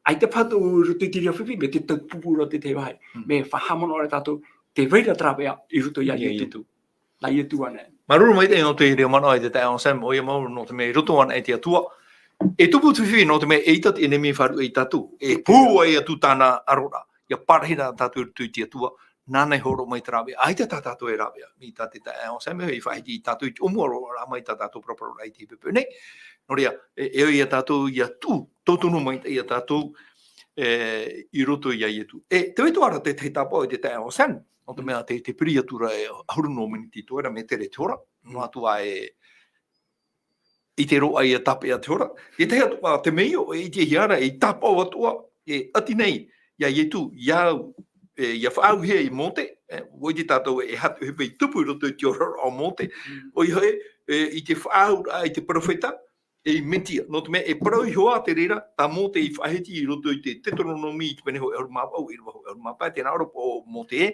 ʻAita paha tō i roto i te reira fifi, mea tē taupupū ra te tahi vāhi. Mm. Mea faʻahaʻamanaʻo ra tātou, tē vai ra te rāveʻa i roto iā Ia Ietu. Ietu. Nā Ietu anaʻe. Māuruuru maitaʻi nō te reira manaʻo e te taeaʻe Sam, ʻoia mau nō te mea i roto anaʻe te Atua. E tupu te fifi nō te mea eʻita te ʻenemi e faʻaruʻe ia tātou. E pūai atu tāna aroraʻa. ʻIa parahi ra tātou i roto i te Atua. Nāna e hōroʻa mai te rāveʻa. ʻAita tā tātou e rāveʻa. Mai tā te taeaʻe Sam, e faʻahiti ia tātou i te ʻōmuaraʻa mai tā tātou paraparau i teie poʻipoʻi nei. Nō reira, e, e ʻoia tātou ʻia tuʻu, tauturu maitaʻi ia tātou, e, i roto iā Ietu. E, tē vai atoʻa ra te, te tāpaʻo i te taeaʻe Sam. Nō te mea te, te piri atu ra e ʻahuru nō miniti atoʻa ra, mea tere te hora, Mm. noa atu ā e, i te roaʻa ʻia tāpeʻa te hora. Te tahi atu ā, te mea ʻo, e ʻitehia ra, e tāpaʻo atoʻa, e ʻati nei, iā Ietu, iāʻu, e, ʻia faʻaauhia e Mōte, e, ʻua ʻite tātou e hatu, e vai tupu i roto i te oraraʻa o Mōte, Mm. ʻoia hoʻi, e, i te faʻaauraʻa, i te perofeta, e Mesia, nō te mea e parau iho ā te reira, tā Mōte i faʻahiti i roto i te Teuteronome i te pene hōʻē ʻahuru mā vaʻu, ʻīrava hōʻē ʻahuru mā pae, tē nā ʻō ra paʻi ʻo Mōte ē,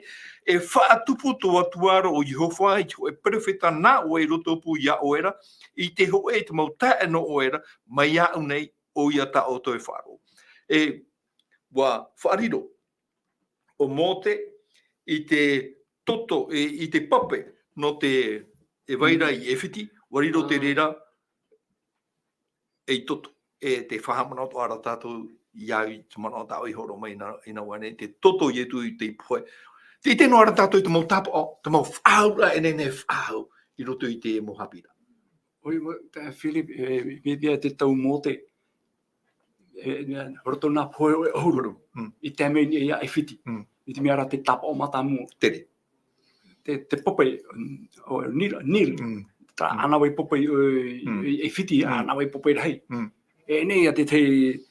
e faʻatupu tō Atua ra ʻo Iehova i te hōʻē perofeta nā ʻoe i roto pū iā ʻoe ra, i te hōʻē i te mau taeaʻe nō ʻoe ra, mai iāʻu nei, ʻoia tā ʻoutou e faʻaroʻo. E, ʻua faʻariro, ʻo Mōte i te toto, i, i te pape nō te, e vai ra Mm. i ʻAifiti, ʻua riro te Ah. reira ei toto. E tē faʻahaʻamanaʻo atoʻa ra tātou iāʻu i te manaʻo tā ʻoe i hōroʻa mai i nā, i nā ʻō nei, te toto o Ietu i te pohe. Tē ʻite noa ra tātou i te mau tāpaʻo, te mau faʻaauraʻa e nehenehe e faʻaau i roto i te mau haʻapiʻiraʻa. ʻOia, ʻo, tā Filipi, e, e, e, te tau Mōte, e, e, roto nā pohe ʻahuru. Mm. I te mea i niʻa iā ʻAifiti. Mm. I te mea ra te tāpaʻo mātāmua. Tere. Te, te pape, ʻo Nila, Nil. Mm. Terā Mm. ʻānāvai pope i, Mm. i, i Fiti, Mm. ʻānāvai pope rahi. Mm. E nei ia te, te,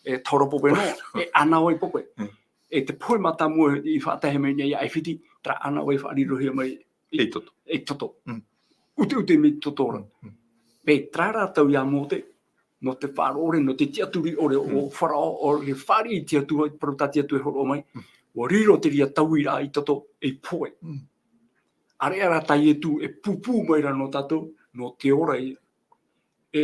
e toro pope nō, e ʻānāvai pope. Mm. E te pohe mātāmua i faʻatae mai nei ia e Fiti, terā ʻānāvai faʻarirohia mai i, I toto. i toto. Mm. Uteute mai toto ra. Mm. Mm. Pē terā rā tau ia Mōte, nō te faʻaroʻo ʻore, nō te tiʻaturi ʻore o Mm. Faraō, ʻo te fāriʻi i te Atua, parau tā te Atua e hōroʻa mai. Mm. ʻUa riro te reira tauiraʻa i toto, ei pohe. Mm. ʻAreʻa rā tā Ietu e pūpū mai ra nō tātou, nō te ora ia. E,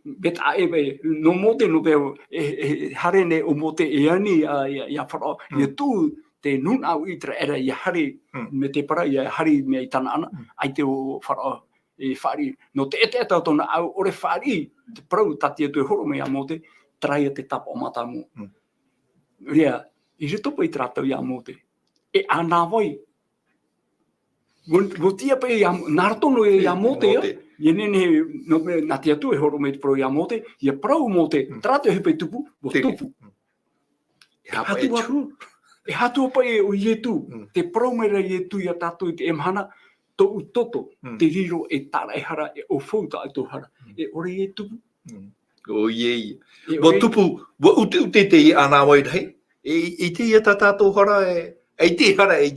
me tā e, e, nō Mōte, nō te, e, e, haere nei ʻo Mōte e ani ia, ia, ia Faraō, Mm. ia tuʻu te nūnaʻa ʻĪteraʻera ia haere Mm. mai te parau, ia haere mai i Tanaana, Mm. ʻaita ʻo Faraō e fāriʻi. Nō te ʻetaʻeta o tōna ʻāʻau ʻore fāriʻi, te parau tā te Atua e hōroʻa mai ia Mōte, terā ia te tāpaʻo mātāmua. Mm. Ia, i roto paʻi terā tau ia Mōte, e ʻānāvai. ʻUa, ʻua tiʻa paʻi ia, nā roto noa ia Mōte, Mōte. Ia nehenehe, nō, nā te Atua e hōroʻa mai te parau ia Mōte, ia parau Mōte, Mm. terā te ʻohipa i tupu, ʻua Te tupu. Mm. E hāpaʻo e Hatu, tū. E hatu paʻi ʻo Ietu, Mm. te parau mai ra Ietu ia tātou i teie mahana, tōʻu toto, Mm. te riro e tāraʻehara, e ʻaufau tā ʻoutou hara. Mm. E ʻore ia e tupu. Mm. ʻOia ia. E ʻUa ʻore tupu, ʻua uteute te ʻānāvai rahi. E, i te ia tā tātou hara, e, i te hara, e,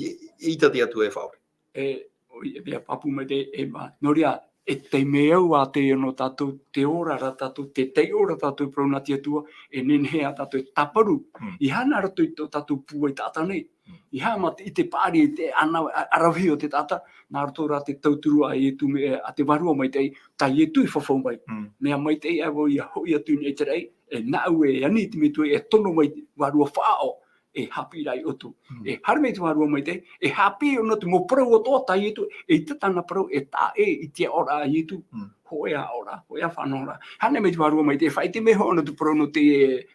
i tā te Atua e faʻaʻore. E, ʻoia, e mea pāpū mai te, e mā, nō reira, e taime au ā te ia nō tātou, te ora ra tātou, te taiʻo ra tātou parau nā te Atua, e nehenehe ā tātou e tāparu. Mm. ʻEiaha nā roto i tō tātou pūai taʻata nei. Mm. ʻEiaha mā te, i te paʻari, te ana, a, ʻaravihi o te taʻata, nā roto rā te tauturu a Ietu mai, a te Vārua Maitaʻi, tā Ietu i fafau mai. Mm. Mea maitaʻi ā vau ia hoʻi atu i niʻa i te raʻi, e nāʻu e ani i te Metua e tono mai te Vārua Faʻaʻo, e haʻapiʻi ra ia ʻoutou. Mm. E haere mai te Vārua Maitaʻi, e haʻapiʻi ʻōna atu mau parau atoʻa tā Ietu, eʻita tāna parau, e taʻa ʻē i te aʻoraʻa a Ietu. Mm. Hōʻē ā aʻoraʻa, hōʻē ā faʻanahoraʻa. Haere mai te Vārua Maitaʻi, e faʻaʻite mai hoʻi ʻōna atu parau nō te,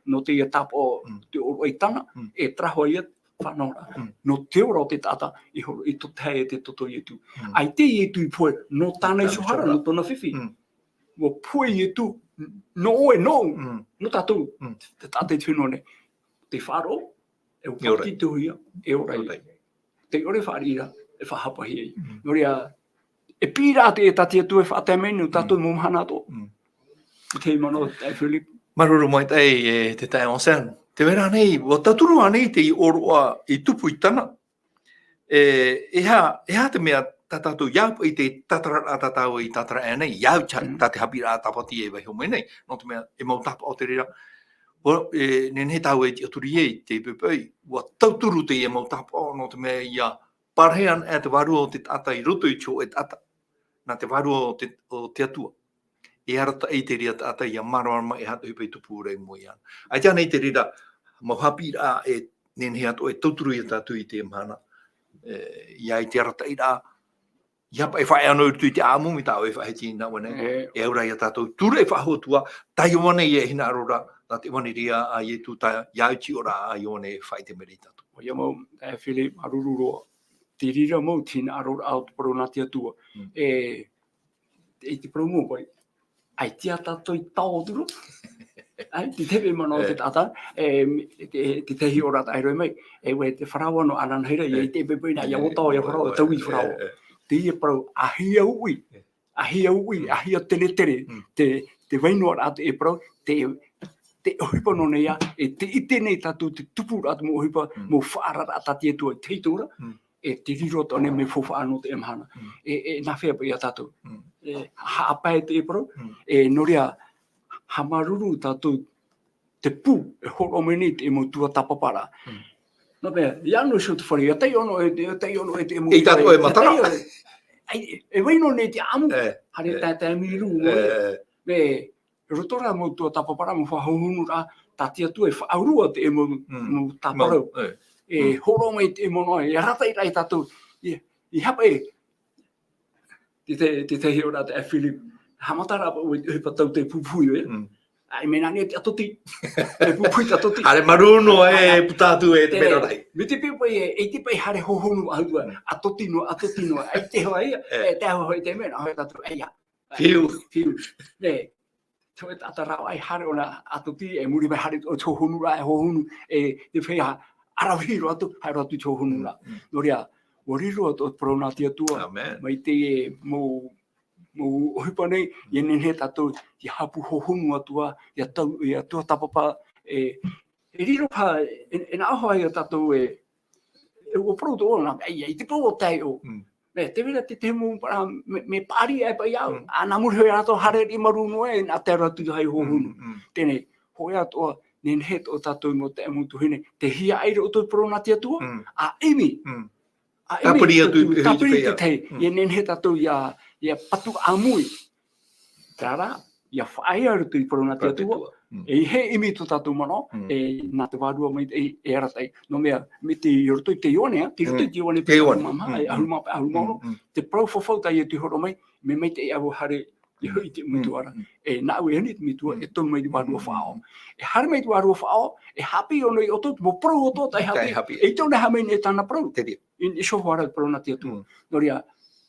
nō te ia tāpaʻo, Mm. te ʻōroʻa i Tana, Mm. e terā hoʻi ia faʻanahoraʻa. Mm. Nō te ora o te taʻata, i horo, i tō te hae te toto o Ietu. Mm. ʻAita Ietu i pohe, nō tāna Nō tāna iho hara, iho hara. nō tōna fifi. Mm. ʻUa pohe Ietu, nō ʻoe, nō, Mm. nō tātou. Mm. Te taʻata i te fenua nei. Te faʻaroʻo, e ʻUa ora. faʻatitohia, e ora ia. Ora ia. Tē ʻore fāriʻi ra, e faʻahapa hia ia. Mm. Nō reira, e piʻiraʻa te, tā te Atua e faʻatae mai nei, nō tātou Mm. mau mahana atoʻa. Mm. I te manaʻo, taeaʻe Philip. Māuruuru maitaʻi e te taeaʻe Anselme. Te mea rā nei, ʻua tauturu ānei te ʻōroʻa i tupu i Tana. E, e aha, e aha te mea tā tātou i au paʻi te tātararaʻa tā tāua i tātara aʻe nei, i au tā, Mm. tā te haʻapiʻiraʻa Tāpati e vaiiho mai nei, nō te mea e mau tāpaʻo te reira. ʻUa, e, nehenehe tāua e tiʻaturi ai, te poʻipoʻi, ʻua tauturu teie mau tāpaʻo, nō te mea ʻia parahi ana e te vārua o te taʻata i roto i te hōʻē taʻata. Nā te vārua o te, o te Atua. E arataʻi te reira taʻata ʻia māramarama e aha te ʻohipa i tupu ra i mua iāna. ʻAita ānei te reira, mau haʻapiʻiraʻa e nehenehe atoʻa e tauturu ia tātou i teie mahana. E, ʻia ʻite arataʻi ra, ʻia paʻi faʻaea noa i roto i te ʻāʻamu mai tā ʻoe e faʻahiti nā ʻō nei. E. E au ra ia tātou, tūraʻi faʻahou atu ā, tā Ioane ia e hinaʻaro ra, nā te ʻevanelia a Ietu, tā, ʻia au i te ora a Ioane e faʻaʻite mai ra ia tātou. ʻOia mau, e, Philip, māuruuru roa. Te reira mau te hinaʻaroraʻa o te parau nā te Atua. Mm. E, i te parau mau paʻi, ʻaita tātou i taoturu. ʻAe, te, te manaʻo o te E. taʻata, e, te, te tahi ora taʻa roa mai, e, ʻua, te faraoa nō Ananahera, ia E. i te pepe nā, ʻia E. ʻō tao, ʻia faraoa, E. tau i faraoa. E. E. Teie parau, ʻahia uʻi, E. ʻahia uʻi, Mm. ʻahia teretere, Mm. te, te vai noa rā te parau, te, te ʻohipa nō nei ā, e te ʻite nei tātou te tupu ra te mau ʻohipa, Mm. mau faʻaararaʻa tā te Atua i te hiʻoraʻa, Mm. e te riro atoʻa nei mea faufaʻa nō teie mahana. Mm. E, e, nā hea paʻi ia tātou. Mm. E, haʻapae te parau, Mm. e, nō reira, haʻamāuruuru tātou te pū, e hōroʻa mai nei te mau tuatāpaparaʻa. Mm. Nō te mea, ʻia nō iho te fare, ʻia taiʻo noa e te, ʻia taiʻo noa e te mau E tātou e matara. ʻIa taiʻo, ʻae, e vai noa nei te ʻāʻamu, E. haere E. tae, tae mīrū, E. e, roto rā mau tuatāpaparaʻa, mau faʻahohonuraʻa, tā te Atua e faʻaurua te mau, Mm. mau tāparau. Mau, e. E Mm. hōroʻa mai te mau noa, e arataʻi ra ia tātou, e, e hapa e, te, te, te tahi ora taʻa Philip, haʻamata ra paʻi, e, e pātau te pupuhi, e. Mm. ʻAe, mea nā nei te ʻatoti. E pupuhi te ʻatoti. Haere marū noa, e, ʻAe, ʻae. puta atu e te E, mea rahi. mai te peu paʻi, e, e te paʻi haere hohonu atu ā, Mm. ʻatoti noa, ʻatoti noa, ʻaita e hoa ia, E. e, te hoa i te mea, nā hea tātou, e, ia. Fiu. Fiu. E, te taʻata rā, ʻae, haere ʻōna ʻatoti, e muri mai haere ʻo te hohonu ra, e hohonu, e, te feiā, ʻaravihi roa atu, haere atu te hohonu ra. Mm, mm. Nō reira, ʻua riro atu te parau nā te Atua, ʻĀmene. mai te, e, mau mau ʻohipa nei, ʻia nehenehe tātou, ʻia haʻapū hohonu atu ā, ʻia tau, ʻia tuatāpapa, e, e riro paha, e, e nā ʻō hoʻi ia tātou e, e, ʻua parau atoʻa na, e, e, i te peu o taeaʻe. Mm. Nē, tē vai ra te, te mau, ā, mea, mea paʻari aʻe paʻi au, Mm. ā, nā muri hoʻi rātou haere i te marū noa e, nā tae atu i te hohonu. Mm, mm. Teie nei, hōʻē atoʻa, nehenehe atoʻa tātou mau taeaʻe, mau tuahine, tē hiaʻai ra ʻoutou i te parau nā te Atua, Mm. ʻa ʻimi. Mm. ʻA ʻimi Tāpiri atu tātou, i te tāpiri i te tahi. Mm. ʻIa nehenehe tātou ʻia, ʻia patu ʻāmui. Terā rā, ʻia faʻaea i roto i te parau nā te Atua. Mm. E ʻere ʻimi tō tātou manaʻo, Mm. e nā te Vārua Maitaʻi, e arataʻi. Nō te mea, mai te, i roto i te Ioane, ā, i roto i Mm. te Ioane, Te Ioane. ʻahuru mā maha, Mm, e ʻahuru mā pae, ʻahuru mā ono, Mm, mm. te parau fafau tā Ietu i hōroʻa mai, mea maitaʻi au e haere, e Mm. hoʻi i te Mm, metua ra. mm. E nāʻu e ani i te metua, Mm, e mm. tomo mai te Vārua Mm, Faʻaō. mm. E haere mai te Vārua Faʻaō, e haʻapiʻi ʻōna ia ʻoutou, te mau parau atoʻa tā e Tē haʻapiʻi. haʻapiʻi. E ʻite ʻōna e aha mai nei tāna parau. Te reira. I, i niʻa iho ā rā i te parau nā te Atua. Mm. Nō reira,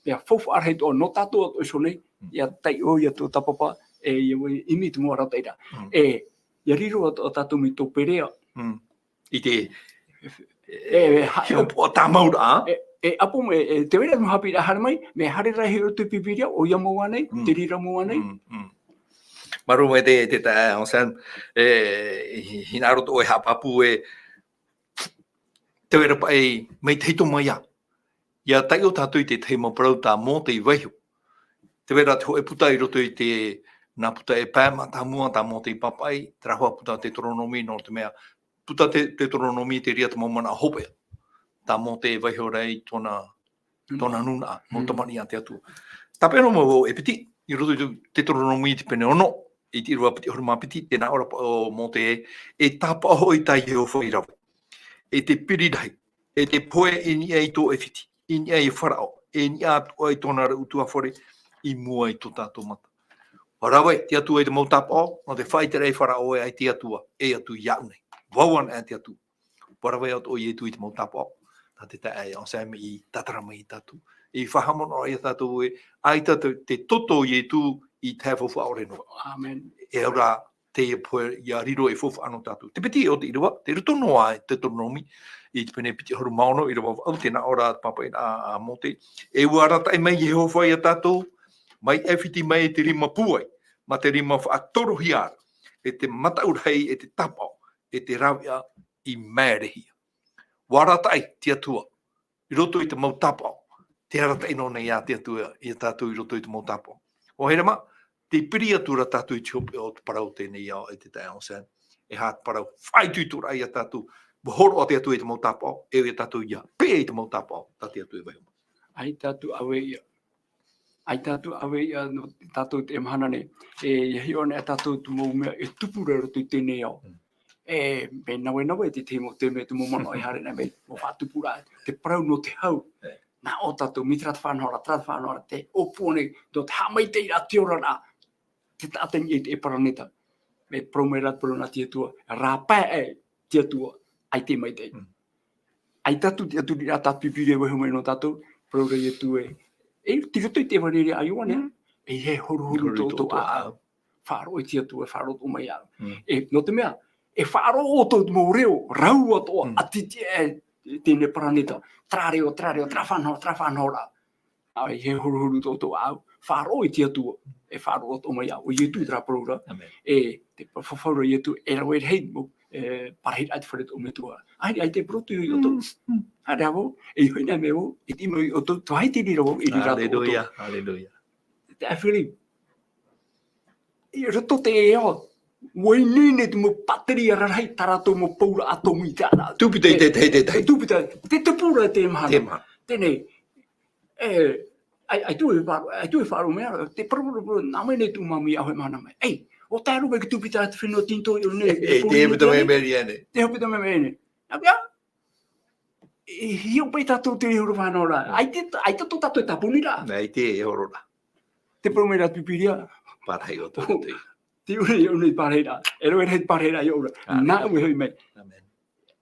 te faufaʻa rahi atoʻa nō tātou atoʻa iho nei, Mm. ʻia taiʻo, ʻia tuatāpapa, e, ʻia ʻimi i te mau arataʻi ra. Mm. E, ʻia riro atoʻa tātou mai tō Perea. Mm. I te, E, e, ha-, hiʻopoʻa tāmau ra. E, e, ʻapo, e, e, tē vai ra te mau haʻapiʻiraʻa haere mai, mea haere ra i roto i te Pīpīria, ʻoia mau ānei, Mm. te reira mau ānei. Mm, mm. Māuruuru maitaʻi te, te taeaʻe Anselme, e, hi-, hinaʻaro atoʻa e haʻapāpū e, tē vai ra paʻi, mai te hito mai ā. ʻIa taiʻo tātou i te tahi mau parau tā Mōte i vaiiho. Tē vai ra te hōʻē puta i roto i te, nā puta e pae mātāmua tā Mōte i pāpaʻi, terā hoʻi puta Teuteronōmi, nō te mea, puta Te-, Teuteronōmi te reira te mau manaʻo hopeʻa. Tā Mōte e vaiiho ra i tōna, Mm. tōna nūnaʻa, mau Mm. tamariʻi a te Atua. Tāpeʻa noa mau vau e piti, i roto i te Teuteronōmi te pene ono, i te ʻīrava piti ʻahuru mā piti, tē nā ʻō ra paʻi ʻo Mōte, e tāpaʻo hoʻi tā Iehova i rave. E te piri rahi, e te pohe i niʻa i tō ʻĒfiti, i niʻa i Faraō, e i niʻa atoʻa i tōna ra ʻutuāfare, i mua i tō tātou mata. ʻUa rave te Atua i te mau tāpaʻo, nō te faʻaʻite ra e Faraō e ʻaita e Atua, e ʻaita iāʻu nei. Vau anaʻe te Atua. ʻUa rave atoʻa ʻo Ietu i te mau tāpaʻo. Tā te taeaʻe Anselme i tātara mai ia tātou. I faʻahaʻamanaʻo ia tātou ē, ʻaita te, te toto o Ietu i te faufaʻa ʻore noa. ʻĀmene. E au ra, teie pohe ʻia riro ei faufaʻa nō tātou. Te piti o te ʻīrava, tei roto noa i te Teuteronōmi, i te pene piti ʻahuru mā ono, ʻīrava vaʻu, tē nā ʻō ra te pāpaʻiraʻa a, a Mōte. E ʻua arataʻi mai Iehova ia tātou, mai ʻĒfiti mai e te rima pūai, mā te rima faʻatorohia ra, e te mataʻu rahi, e te tāpaʻo, e te rāveʻa i maerehia. ʻUa arataʻi te Atua, i roto i te mau tāpaʻo, tē arataʻi noa nei ā te Atua ia tātou i roto i te mau tāpaʻo. ʻO here mā, tē piri atu ra tātou i te hopeʻa o te parau teie nei ā e te taeaʻe Anselme, e aha te parau, faʻaitoitoraʻa ia tātou, ʻua hōroʻa te Atua i te mau tāpaʻo, e ʻo ia tātou ïa, peʻe i te mau tāpaʻo, tā te Atua e vaiiho mai. ʻAita atu ʻāvaʻe ia. ʻAita atu ʻāvaʻe ia nō tātou i teie mahana nei. E, ʻia hiʻo anaʻe tātou te mau mea e tupu ra i roto i teie nei ao. Mm. E, mea navenaveʻa te tahi mau, te mea, te mau manaʻo e haere nei mai, mau faʻatupuraʻa, te parau nō te hau. E. Nā ʻō tātou, mai terā te faʻanahoraʻa, terā te faʻanahoraʻa, te ʻōpua nei, nō te haʻamaitaʻiraʻa, te oraraʻa, te taʻata i niʻa i te paraneta. E parau mai ra te parau nā te Atua, rāpae aʻe te Atua, ʻaita e maitaʻi. Mm. ʻAita atu te, atu te reira tā te Pīpīria e vaiiho mai nō tātou, parau ra Ietu ē. E, tei roto i te ʻEvaneria a Ioane, Mm. e, e horuhoru Horuhoru tō, tō tō ʻāʻau. ʻĀʻau. Faʻaroʻo i te Atua, e faʻaroʻo atoʻa mai iāʻu. Mm. E, nō te mea, e faʻaroʻo tō te mau reo, rāua atoʻa, Mm. a te, te, e, teie paraneta. Terā reo, terā reo, terā faʻanaho, terā faʻanahoraʻa. ʻĀ, e horuhoru tō, tō ʻāʻau, faʻaroʻo i te Atua, e faʻaroʻo atoʻa mai iāʻu. ʻO Ietu terā parau ra. ʻĀmene. E, te fafau ra Ietu, e rave rahi mau, e, parahiraʻa i te fare o tō metua. ʻAita, ʻaita e parau atu iā ʻoutou. Mm, mm. Haere ā vau, e hoʻi nei mea vau, e tiʻi mai iā ʻoutou, te vāhi i reira vau, i reira atoʻa ʻoutou. Haleluia, haleluia. Te taeaʻe Philip, i roto i te ao, ʻua ineine te mau pāteria rarahi, tā rātou mau paura ʻātomu i te ara. Tūpita i te, te, te, te. Tūpita, te, te paura i teie mahana. Teie mahana. Teie nei, e, ʻaita, ʻaita e faʻaroʻo, ʻaita e faʻaroʻo mai ra, te parau, parau, parau, nā mai nei tō māmā iā ʻoe mahana mai. Ei, ʻua tae roa mai te tūpita i te fenua Tinitō i ʻō nei, e, te hōpita mai, mai nei. Te hōpita mai, mai nei. Nā reira, e hiʻo paʻi tātou i te huru faʻanahoraʻa. Mm. ʻAita, ʻaita tō tātou e tāpuni ra. ʻAita e horo ra. Te parau mai ra te Pīpīria. Pārahi ʻoutou i te. Te ʻore, ʻore i pārahiraʻa. E rave rahi te pārahiraʻa iāʻu ra. ʻĀmene. Nāʻu e hoʻi mai. ʻĀmene.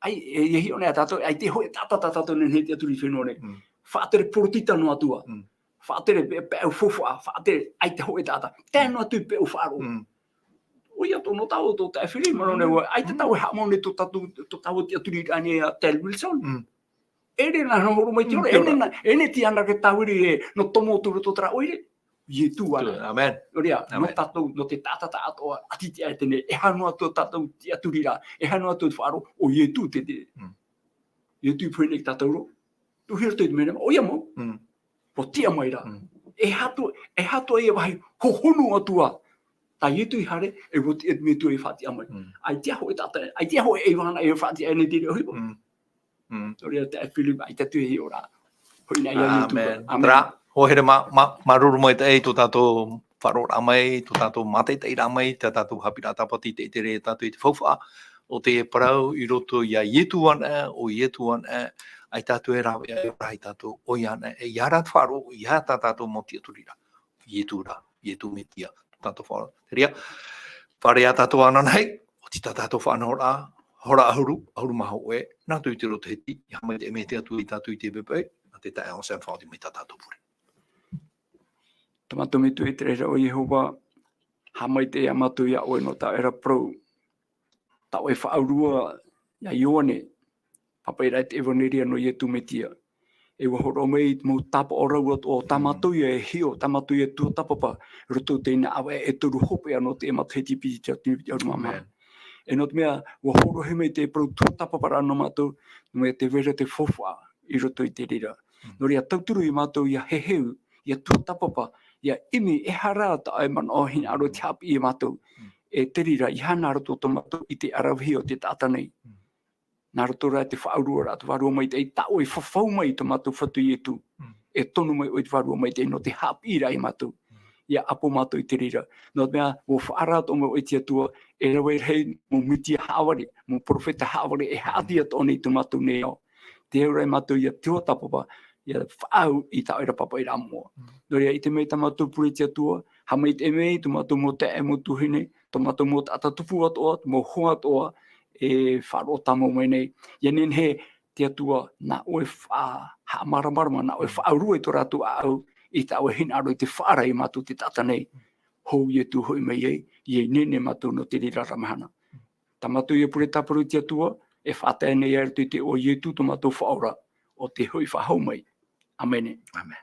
ʻAi, e, e hiʻo nei ā tātou, ʻaita e hōʻē taʻata tā tātou e nehenehe e tiʻaturi i te fenua nei. Mm. Faʻatere poritita noa atu ā. Mm. Faʻatere pe-, peʻapeʻa faufaʻa, faʻatere ʻaita hōʻē taʻata. Tae noa atu i peʻapeʻa faʻaroʻo. Mm. ʻOia tō, nō tāua tō taeaʻe Philip, māʻona e, ʻaita tāua e haʻamau nei tō tātou, tō tāua tiʻaturiraʻa nei iā Ted Wilson. Mm. ʻEʻere nā hōroʻa mai te ʻore, Mm, ʻeʻere nā, ʻeʻere te ana ke tāviri e, nō tomo atu i roto terā ʻoire. Ietu ana. Amen. Nō reira, nō Amen. tātou, nō te taʻata ʻatoʻa, ʻati tiʻa e teie nei, e aha noa atu tātou tiʻaturi ra, e aha noa atu te faʻaroʻo, ʻo Ietu te, te. Mm. Ietu i pohe nei tātou roa. Tuhi roto i te mea, ʻoia mau. Mm. ʻUa tiʻa mai ra. Mm. E aha atu, e aha atu ia vāhi, hohonu atu ā. Tā Ietu i haere, e ʻua tiʻa, e Ietu e faʻatiʻa mai. Mm. ʻAita hoʻi tātou, ʻaita hoʻi e vāhi e faʻatiʻa nei te reira ʻohipa. Mm. Mm. Nō reira te Filipi, ʻaita atu e hiʻo ra. Hoʻi na ia Ietu. Amen. Amen. Terā, hoa here mā, mā, māuruuru maitaʻi tō tātou faʻaroʻoraʻa mai, tō tātou mātaʻitaʻiraʻa mai, tā tātou haʻapiʻiraʻa tāpati i te, i te reira tātou i te faufaʻa, ʻo te parau i roto iā Ietu ana, ʻo Ietu ana, ʻaita atu e rāveʻa e ora ai tātou, ʻoia ana, e ia rā te faʻaroʻo, ia tā tātou mau tiʻaturi ra. Ietu ra, Ietu Metia, tō tātou faʻaroʻo. Te reira, fāreʻa tātou ananahi, ʻo tē tā tātou faʻanahoraʻa, hora ʻahuru, ʻahuru mā hōʻē, nā tō i te roto heti, ia haʻamaitaʻi mai te Atua ia tātou i te poʻipoʻi, nā te taeaʻe Sam Fawdy mai tā tātou pure. Tā mātou Metua i te reira ʻo Iehova, haʻamaitaʻi ia mātou iā ʻoe nō tā ʻoe ra parau. Tā ʻoe faʻaurua iā Ioane, pāpaʻi ra i te ʻevaneria nō Ietu Metia. E ʻua hōroʻa mai i te mau tāpaʻo rau atoʻa, tā Mm. mātou ia e hiʻo, tā mātou ia tuatāpapa, roto i teie nā ʻāvaʻe e toru hopeʻa nō te matahiti piti te atu i te ʻahuru mā maha. Amen. E nō te mea, ʻua hōroʻahia mai te parau tuatāpapa ra nō mātou, nō te vai ra te faufaʻa i roto i te reira. Mm. Nō reira, tauturu ia mātou ia heheu, ia tuatāpapa, ia ʻimi, e aha rā tā ʻoe manaʻo hinaʻaro te haʻapiʻi ia mātou. Mm. E te reira, ia haere roto tō mātou i te ʻaravihi o te taʻata nei. Mm. Nā roto rā te faʻaurua ra, te vārua maitaʻi, tā ʻoe fafau mai i tō mātou Fatu Ietu. Mm. E tono mai ʻoe te vārua maitaʻi nō te haʻapiʻiraʻa ia mātou. Mm. Ia ʻapo mātou i te reira. Nō te mea, ʻua faʻaara atoʻa mai ʻoe te Atua, e rave i te mau Metia haʻavare, mau perofeta haʻavare, e haʻati atoʻa nei i tō mātou nei ao. Tē au ra ia mātou ia tuatāpapa, ia faʻaau i tā ʻoe ra pāpaʻiraʻa moʻa. Mm. Nō reira, ʻite mai tā mātou pure te Atua, haʻamaitaʻi mai tō mātou mau taeaʻe, mau tuahine, tō mātou mau taʻata tupu atoʻa, mau hoa atoʻa, e faʻaroʻo tāmau mai nei. Ia nehenehe te Atua, nā ʻoe fa-, haʻamāramarama, nā ʻoe faʻaurua i tō rātou ʻāʻau, i tā ʻoe hinaʻaro i te faʻaara ia mātou te taʻata nei. Hou Ietu hoʻi mai ai, ia ineine mātou nō te reira ra mahana. Tā mātou ia pure tāparu te Atua, e faʻatae nei ia i roto i te iʻoa o Ietu tō mātou Faʻaora, ʻo tē hoʻi faʻahou mai. Amene. Amen.